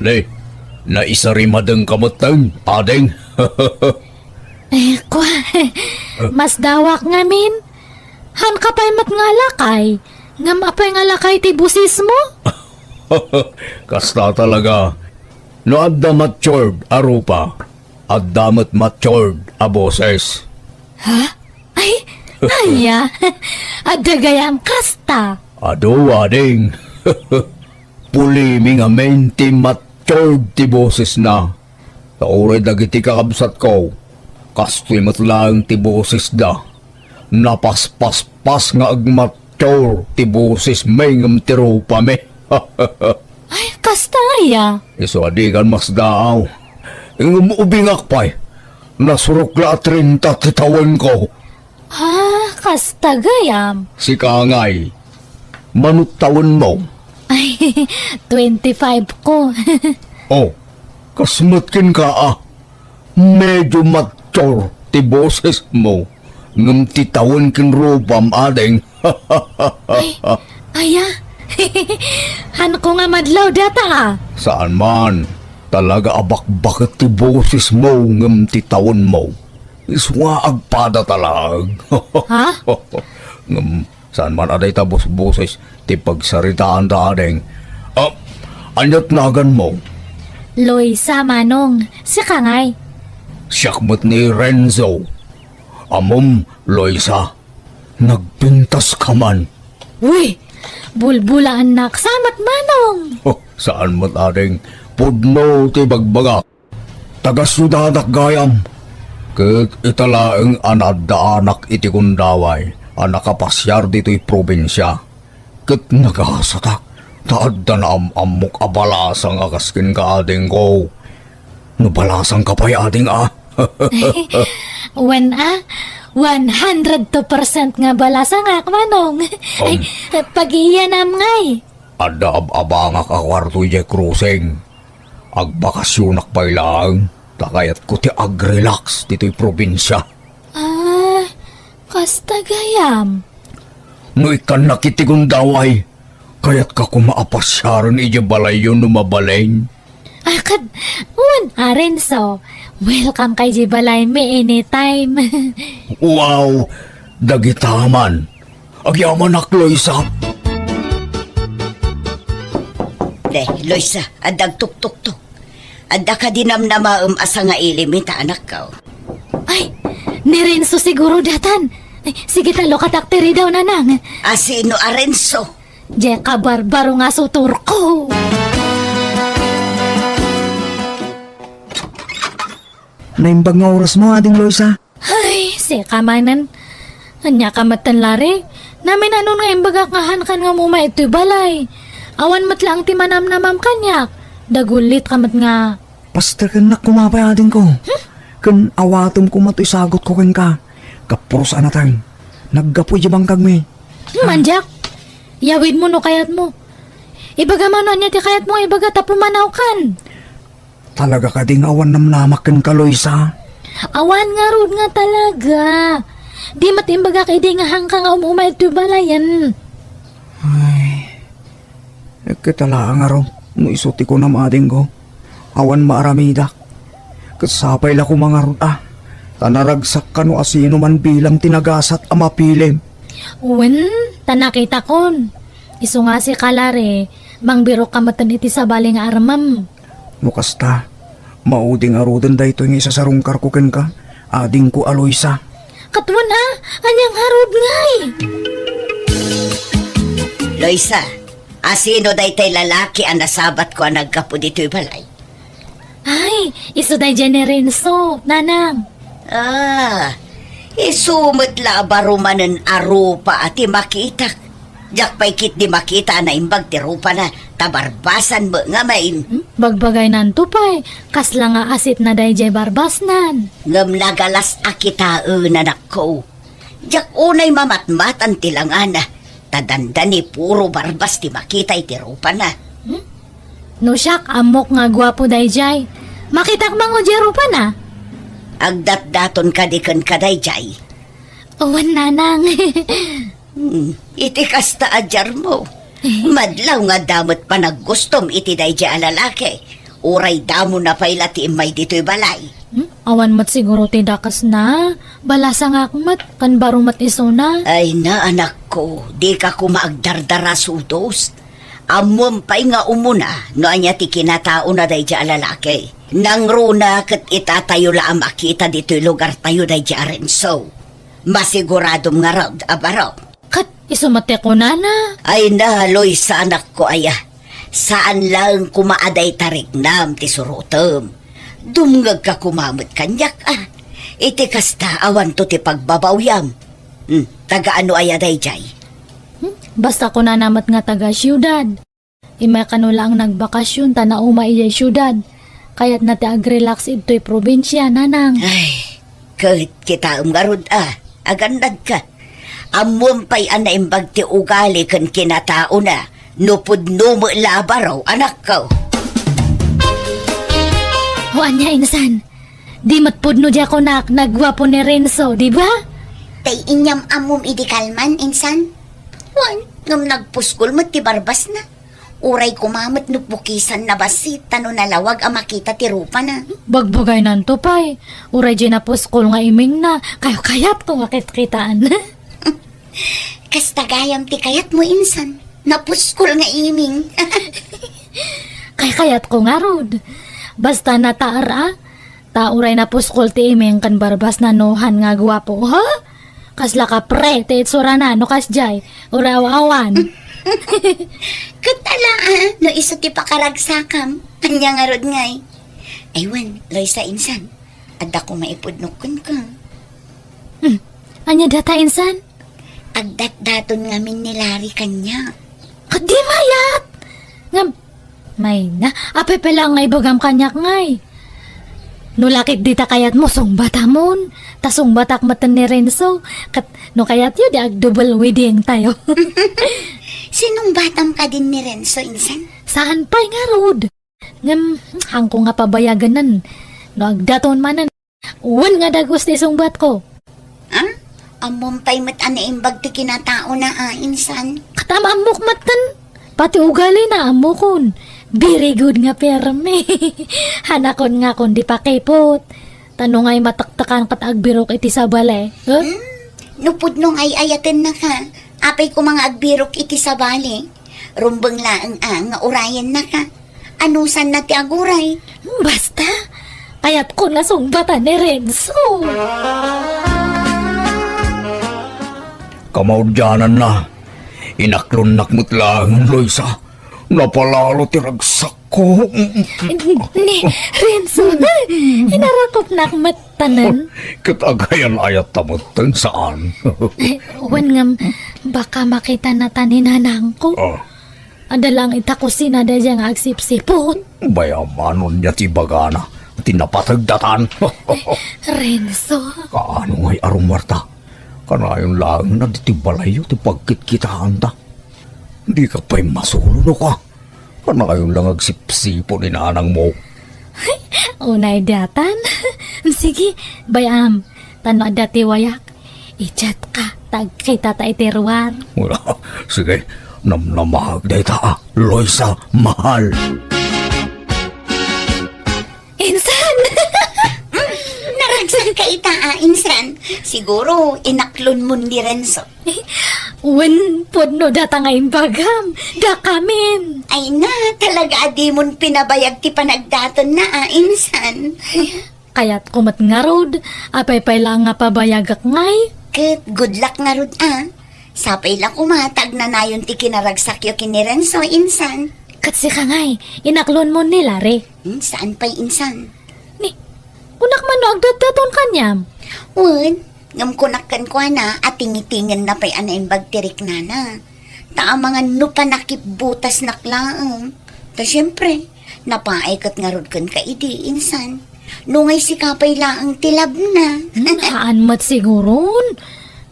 Ni, naisarimadengka metten, ading. Eh, kua, masdawak ngamin. Hanka pay met nga lakay, Ngem apay nga lakay ti bosesmo? Kasta talaga. No adda matured a rupa, adda met matured a boses. Ha? Ay, aya. Adda gayam kasta. Adu, ading. Pulimi ngamin ti matured ti bosesna. Ta uray dagiti kakabsatko, kastoy met laeng ti bosesda. Napaspaspas nga agmature ti bosesmi ngem ti rupami. Ay, kasta aya? Isu a dikan masdaaw. Ngem ubingak pay, nasurok la a treinta ti tawenko. Ah, kasta gayam. Sika ngay, manut tawenmo? Ay, twenty-five ko. Oh, kas met kenka a. Medyo mature ti bosesmo, ngem ti tawen ken rupam, ading. Ay, aya? Hanko nga madlaw data, ah. Saan man. Talaga a bakbaket ti bosesmo ngem ti tawenmo. Isu nga agpada talaga. Ha? Ngem saan man a dayta bosboses ti pagsaritaanda, ading. Ah, ania't naganmo? Loisa, Manong. Sika ngay? Siak met ni Renzo. Ammom, Loisa, nagpintas ka man. Uy! Bulbulaannak sa met, Manong! Oh, saan met, ading. Pudno ti bagbagak. Taga-siudadak gayam. Ket ita laeng a naaddaanak iti gundaway a nakapasiar ditoy probinsia. Ket nagasatak ta adda naam-ammok a balasang a kas kenka, adingko. No balasangka pay, ading, a? Wen a, one hundred two percent nga balasangak, Manong. Ay, Um. Pag-iyanam ngay. Adda ab-abangak a kuarto idiay crossing. Agbakasionak pay laeng, ta kayatko ti agrelax ditoy probinsia. Ah, kasta gayam. No ikkannak iti gundaway, kayatka koma a pasiaren idiay balayyo no mabalin? Ah, ket, wen, a Renzo, welcome ka idiay balaymi anytime. Wow! Dagita man. Agyamanak, Loisa. De, Loisa, adda agtuktuktok. Adda kadi namnamaem a sangailem ita, anakko? Ay, ni Renzo siguro datan. Ay, sige ta, lukatak ti ridaw, nanang. A sino a Renzo? Diay kabarbaro nga sutorko. Naimbag nga orasmo, Ading Loisa. Ay, sika manen. Ania ka metten, Larry? Naminanon nga imbagak nga hankan nga umay itoy balay. Awan met laeng ti manamnamam kaniak. Dagulit ka met nga. Pastekennak koma pay, adingko. Hmm? Ken awatem koma toy sagutko kenka. Gapu sa natay. Naggapu idiay bangkagmi. Hmm, mandiak. Yawidmo no kayatmo. Ibagam no ania ti kayatmo nga ibaga ta pumanawkan. Talaga kadi nga awan namnamak kenka, Loisa? Awan ngarud nga talaga. Di met imbagak idi nga hanka nga um-umay itoy balayen. Ay, ket ala ngarud no isu ti kunam, adingko. Awan maaramidak. Ket sapay la koma ngarud a, ta naragsak kano a sino man bilang ti nagasat a mapilim. Wen, ta nakitakon. Isu nga sika, Larry, mangbirok ka metten iti sabali nga armem. No kasta, maudi ngaruden daytoy nga isasarungkarko kenka, adingko a Loisa. Ket wen a, ania ngarud ngay? Loisa, a sino daytay lalaki a nasabatko a naggapu ditoy balay? Ay, isu daydiay ni Renzo, nanang. Ah, isu met la a baro manen a rupa a ti makitak. Diak pay ketdi makita a naimbag ti rupana, ta barbasan met ngamin. Hmm? Bagbagaynanto pay, kasla nga asitna daydiay barbasnan. Ngem nagalas a kitaen, anakko. Diak unay mamatmatan ti langana, ta dandani puro barbas ti makita iti rupana. Hmm? No siak, ammok nga guapo daydiay. Makitak man diay rupana? Agdatdaton kadi kenka daydiay? Wen, nanang. Hmm, iti kasta a diarmo, madlaw nga adda met panaggustom iti daydiay a lalaki, uray damona pay la ti immay ditoy balay. Hmm? Awan met siguro ti dakesna. Balasangak met, ken baro met isuna. Ay na, anak. Ko, dika koma agdardara sudos. Ammom pay nga umuna no ania ti kinataona daydiay a lalaki. Nangruna ket itatayo la a makita ditoy lugartayo daydiay a Renzo. Masiguradom ngarud a baro. Ket isu met ti kunana. Ay na, Loisa, anakko aya. Saan laeng koma a dayta riknam ti surotem. Dumngegka koma met kaniak, a. Iti kasta, awanto ti pagbabawyam. Hmm, taga ano aya daydiay? Hmm, basta kunana met nga taga siudad. Immay kano laeng nagbakasyon ta nauma idiay siudad. Kayatna ti agrelax idtoy probinsia, nanang. Ay, ket kitaem ngarud a, agannadka. Ammom pay a naimbag ti ugali ken kinataona, no pudno met la a baro, anakko. O ania, insan? Di met pudno diay kunak, naguapo ni Renzo, di ba? Tay inyam-ammom idi kalman, insan? Wen, ngem nagpuskol met ti barbasna. Uray koma met no pukisanna bassit, ta no nalawag a makita ti rupana. Bagbagaynanto pay. Uray diay napuskol nga imingna, kayat-kayatko nga kitkitaan. Kasta gayam ti kayatmo, insan. Napuskol nga iming. Kayat-kayatko ngarud. Basta nataar a. Ta uray napuskol ti iming ken barbasna no han nga guapo, ha? Kasla kapre ti itsurana no kasdiay, uray aw-awan. Ket ala, a, no isu ti pakaragsakam, ania ngarud ngay? Ay wen, Loisa, insan, adda koma ipudnok kenka. Hmm. Ania dayta, insan? Agdatdaton ngamin ni Larry kaniak. Ket di mayat! Ngem, mayna, apay pay laeng nga ibagam kaniak ngay? No la ket dita kayatmo, sungbatamon. Ta sungbatak metten ni Renzo. Ket no kayatyo, di ag-double wedding tayo. Sinungbatam kadin ni Renzo, insan? Saan pay ngarud? Ngem, haanko nga pabayaganen. No agdaton manen, wen nga dagus ti sungbatko. Ha? Ammom pay met a naimbag ti kinataona a, insan? Ket am-ammok metten. Pati ugalina, ammokon. Very good nga permi. Hanakon nga kon di pakipot. Ta no ngay matektekan ket agbirok iti sabali. Huh? Hmm? No pudno nga ay-ayatennaka, apay koma nga agbirok iti sabali? Rumbeng laeng a nga urayennaka. Anusanna ti aguray? Basta, kayatkon nga sungbatan ni Renzo. Kamaudiananna, inaklonnak met laeng, Loisa. Napalalo ti ragsakko. Ni, Renzo, inarakopnak met tanan. Ket agayan-ayatta metten, saan? Ay, wen ngem, baka makitana ta ni nanangko. Ah. Adda laeng ita kusina daydiay nga agsipsipot. Bayamanon nia ti ibagana ti napategdatan. Renzo. Kaano ngay a rummuarta? Kanayon laeng na ditoy balayyo ti pagkitkitaanta. Dika pay masulo, no ka? Kanayon lang agsipsipot ni nanangmo. Ay, unay daytan. Sige, bay-am. Ta no adda ti wayak, i-chat ka, ta agkita ta iti ruar. Wala. Sige, namnamaak dayta, a, Loisa, mahal. Insan! Naragsak ka ita, a, insan. Siguro, inaklon mo ni Renzo. Wen, pudno data nga imbagam. Dakamin. Ay na, talaga a dimon pinabayag ti panagdatonna, a, insan. Kayatko met ngarud, apay pay laeng nga pabayagak ngay? Ket good luck ngarud, a. Sapay la koma ta agnanayon ti kinaragsakyo ken ni Renzo, insan. Ket sika ngay, inaklon mo ni Larry? Hmm, saan pay, insan? Ni, kunak man no agdatdaton kaniam? Wen, ngem kunak kenkuana a tingitingenna pay a naimbag ti riknana. Ta amangan no panakipbutasnak laeng. Ta siempre, napaay ket ngarud kenka idi, insan. No ngay sika pay laeng ti labna. Hmm, haan met siguron.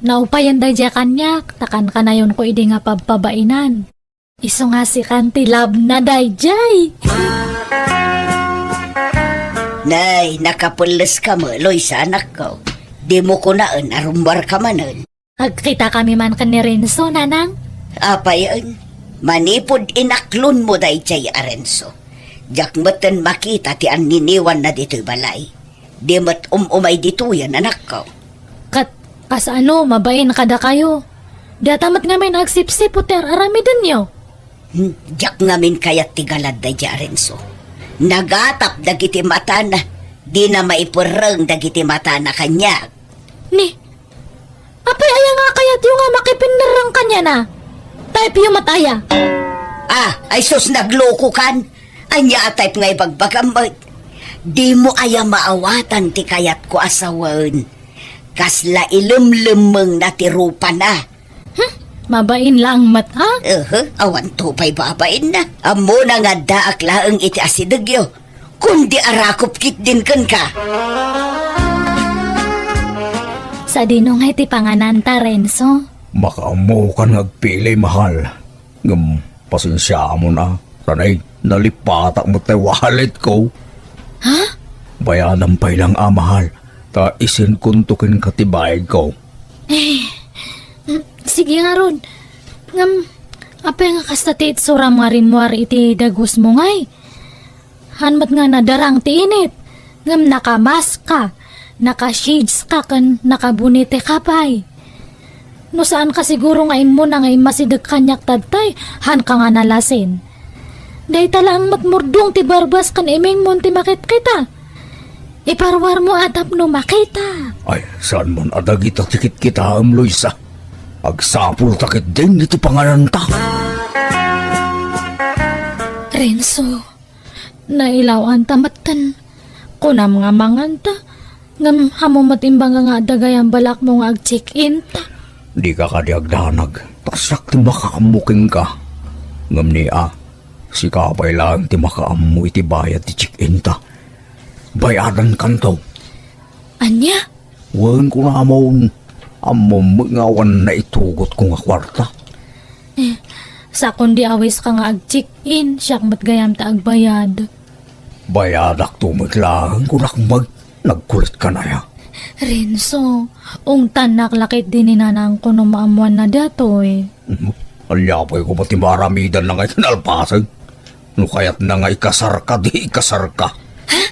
Naupayan daydiay kaniak, ta kankanayonko idi nga pabpabainan. Isu nga sikan ti labna daydiay. Nay, nakapelleska met, Loisa, anakko. Dimo kunaen a rummuarka manen. Agkitakami man ken ni Renzo, nanang. Apayen, manipud inaklonmo daydiay a Renzo, diak metten makita ti anniniwanna ditoy balay. Di met um-umay ditoyen, anakko. Ket kasano, mabain kadakayo? Data met ngamin agsipsipot ti ar-aramidenyo. Hmm, diak ngamin kayat ti galad daydiay a Renzo. Nagatap dagiti matana, dina maiperreng dagiti matana kaniak. Ni, apay aya nga kayatyo nga makipinnerreng kaniana? Type-yo met aya? Ah, ay sus, naglokokan. Ania a type nga ibagbagam met? Dimo aya maawatan ti kayatko a sawen? Kasla ilemlemmengna ti rupana. Hmm, mabain laeng met, a? Ehe, awanto pay babainna. Ammona nga addaak laeng iti asidegyo. Kundi arakop ketdin kenka. Sadino ngay ti pangananta, Renzo? Makaammokan nga agpili, mahal. Ngem pasensiaamon a, tanay, nalipatak met tay walletko. Ha? Bayadam pay laeng a, mahal, ta isendkonto kenka ti bayadko. Eh, mm, sige ngarud. Ngem, apay nga kasta ti itsuram nga rimmuar iti dagusmo ngay? Han met nga nadarang ti init, ngem nakamaska, nakashadeska ken nakaboneteka pay. No saanka siguro nga immuna nga immasideg kaniak tattay, hanka nga nalasin. Dayta laeng met murdong ti barbas ken imingmon ti makitkita. Iparuarmo a tapno makita. Ay, saan man a dagita ti kitkitaem, Luisa? Agsapulta ketdin iti pangananta. Renzo, nailaw-anta metten. Kunam nga manganta, ngem ammo met imbag nga adda gayam balakmo nga ag-check-inta. Dika kadi agdanag, ta siak ti makaammo kenka. Ngem ni a, sika pay laeng ti makaammo iti bayad ti check-inta. Bayadankanto. Ania? Wen, kunamon, ammom met nga awan naitugotko nga kuarta. Eh, sakon di awiska nga ag-check-in, siak met gayam ta agbayad. Bayadakto met laeng, kunak met, nagkulit ka na ya. Renzo, ungtannak la ketdi ni nanangko no maammuanna datoy. Ania pay koma ti maaramidanna nga ikinalpasen? No kayatna nga ikasarka, di ikasarka. Ha?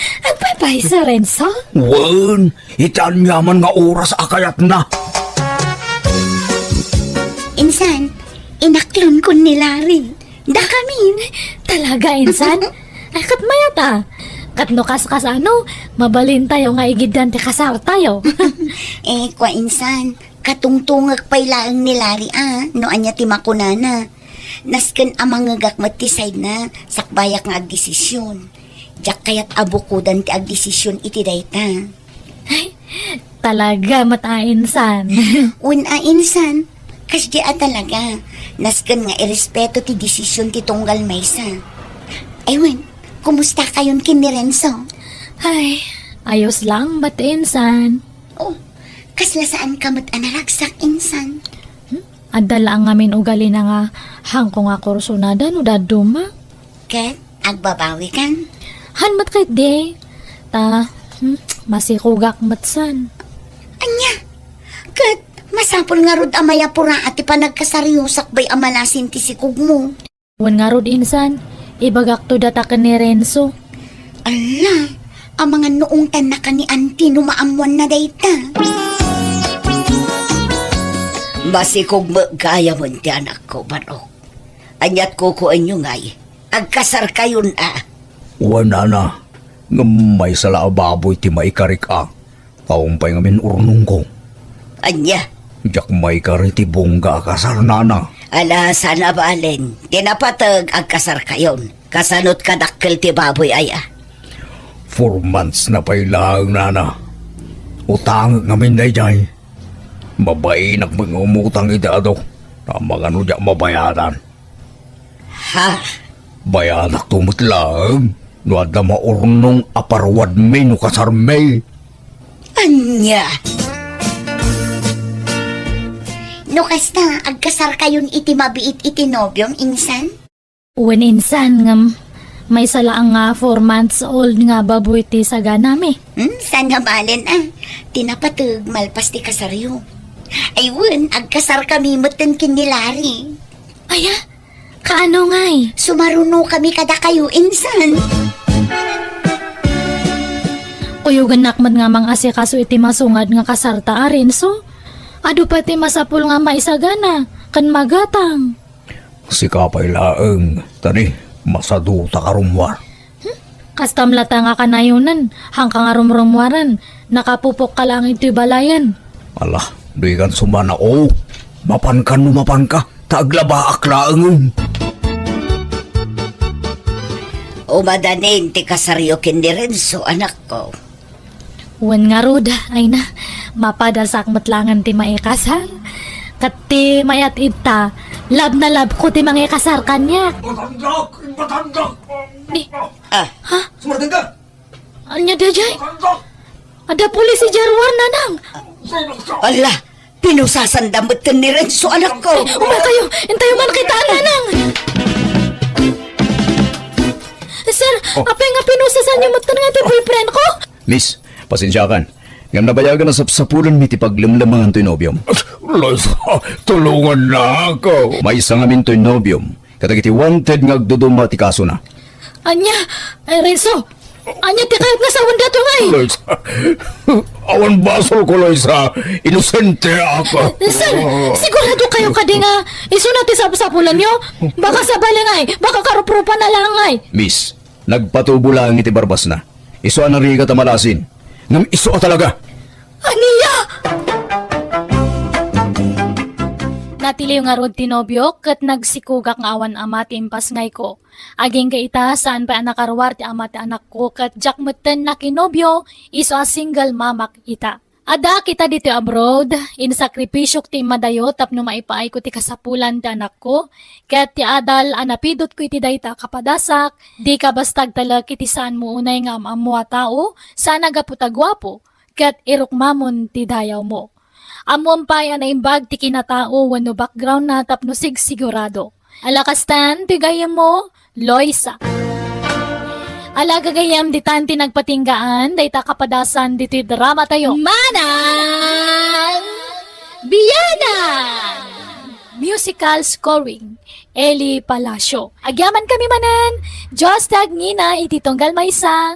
Agpaypayso, Renzo? Wen, iti aniaman nga oras a kayatna. Insan, inaklon kun ni Larry. Dakamin. Talaga, insan? Ay, ket mayat a. Ket no kas-, kasano, mabalintayo nga igiddan ti kasartayo. Eh, kua insan, katungtungek pay laeng ni Larry a, no ania ti makunana. Nasken a mangngegak met ti side-na, sakbayak nga agdesisyon. Diak kayat a bukodan ti agdesisyon iti dayta. Ay, talaga met a insan. Wen a insan, kasdi a talaga. Nasken nga irespeto ti desisyon ti tunggal maysa. Ay wen, kumustakayon ken ni Renzo? Ay, ayos lang met insan. Oh, kasla saanka met a naragsak insan? Hmm? Adda laeng ngamin ugalina nga hanko nga kursonada no dadduma. Ket agbabawikan? Han met ketdi. Ta, hmm, masikogak met san. Ania? Ket masapul ngarud a mayapura ti panagkasaryo sakbay a malasin ti sikogmo. Wen ngarud insan, ibagakto data ken ni Renzo. Alla, amangan no ungtannaka ni Auntie no maammuanna dayta. Masikog met gayam ti anakko, Barok. Ania't kukuenyo ngay? Agkasarkayon a? Wen, nana, ngem maysa la a baboy ti maikarik a. Awan pay ngamin urnongko. Ania? Diak maikari ti bungga a kasar, nana. Ala, saan a balen. Ti napateg, agkasarkayon. Kasano't kadakkel ti baboy aya? Four months na pay laeng, nana. Utangek ngamin daydiay. Mabainak met nga umutang iti adu. Amangan no diak mabayadan. Ha? Bayadakto met laeng no adda maurnong a paruadmi no kasarmi. Ania? No kasta, agkasarkayon iti mabiit iti nobiom, insan? Wen, insan, ngem maysa laeng nga four months old nga baboy ti saganami. Hmm, saan a balen a? Ti napateg, malpas ti kasaryo. Ay wen, agkasarkami metten ken ni Larry. Aya? Kaano ngay? Sumarunokami kadakayo, insan. Kuyogennak met nga mangasikaso iti masungad nga kasarta a Renzo. Adu pay ti masapul nga maisagana ken magatang. Sika pay laeng, tani, masaduta ka rummuar. Kastam latta nga kanayonen, haanka nga rumrummuaren, nakapupokka laeng iti balayen. Ala, dikan sumana, o. Mapankan no mapanka, ta aglabaak laeng. Umadanin ti kasaryo ken ni Renzo, anakko. Wen ngarud, ay na, mapadasak met laengen ti maikasar. Ket ti mayat ita, love na love ko ti mangikasar kaniak. Batandak! Batandak! Ni, Ah, ha? Sumardeng ka! Ania daydiay? Batandak! Adda pulis idiay ruar, nanang! Ala, pinusasanda metten ni Renzo, anakko. Ay, umay kayo! Intayo man kitaan, nanang! Sir, Oh. apay nga pinusasanyo metten nga ti boyfriend ko? Miss, pasensiakan. Ngem nabayagan a sapsapulenmi ti paglemlemangan toy nobiom. Loisa, tulongannak. Maysa ngamin toy nobiom kadagiti wanted nga agduduma ti kasona. Ania? Ay, Renzo, ania ti kayat nga sawen dato ngay? Loisa, awan basolko, Loisa. Inosente ako. Sir, sigurado kayo kadi nga isuna ti sapsapulanyo? Baka sabali ngay, baka karuprupan na lang ngay. Miss, nagpatubo laeng iti barbasna. Isu a narigat a malasin. Ngem isu a talaga. Ania? Natiliw ngarud ti nobiok ket nagsikogak nga awan ama ti impasngayko. Agingga ita, saan pay a nakaruar ti ama ti anakko ket diak metten nakinobio, isu a single mamak ita. Addaak ita ditoy abroad, insakripisyok ti immadayo tapno maipaayko ti kasapulan ti anakko, ket ti adal a napidutko iti dayta a kapadasak, dika basta agtalek iti saanmo unay nga am-ammo a tao, saan a gapu ta guapo, ket irukmamon ti dayawmo. Ammoam pay a naimbag ti kinatao wenno background na tapno sigsigurado. Ala kastan ti gayyemmo, Loisa. Ala gagayyem, ditan ti nagpatinggaan dayta a kapadasan ditoy drama tayo. Manang Biyanan! Musical scoring, Eli Palacio. Agyaman kami manen, Dios ti agngina iti tunggal maysa.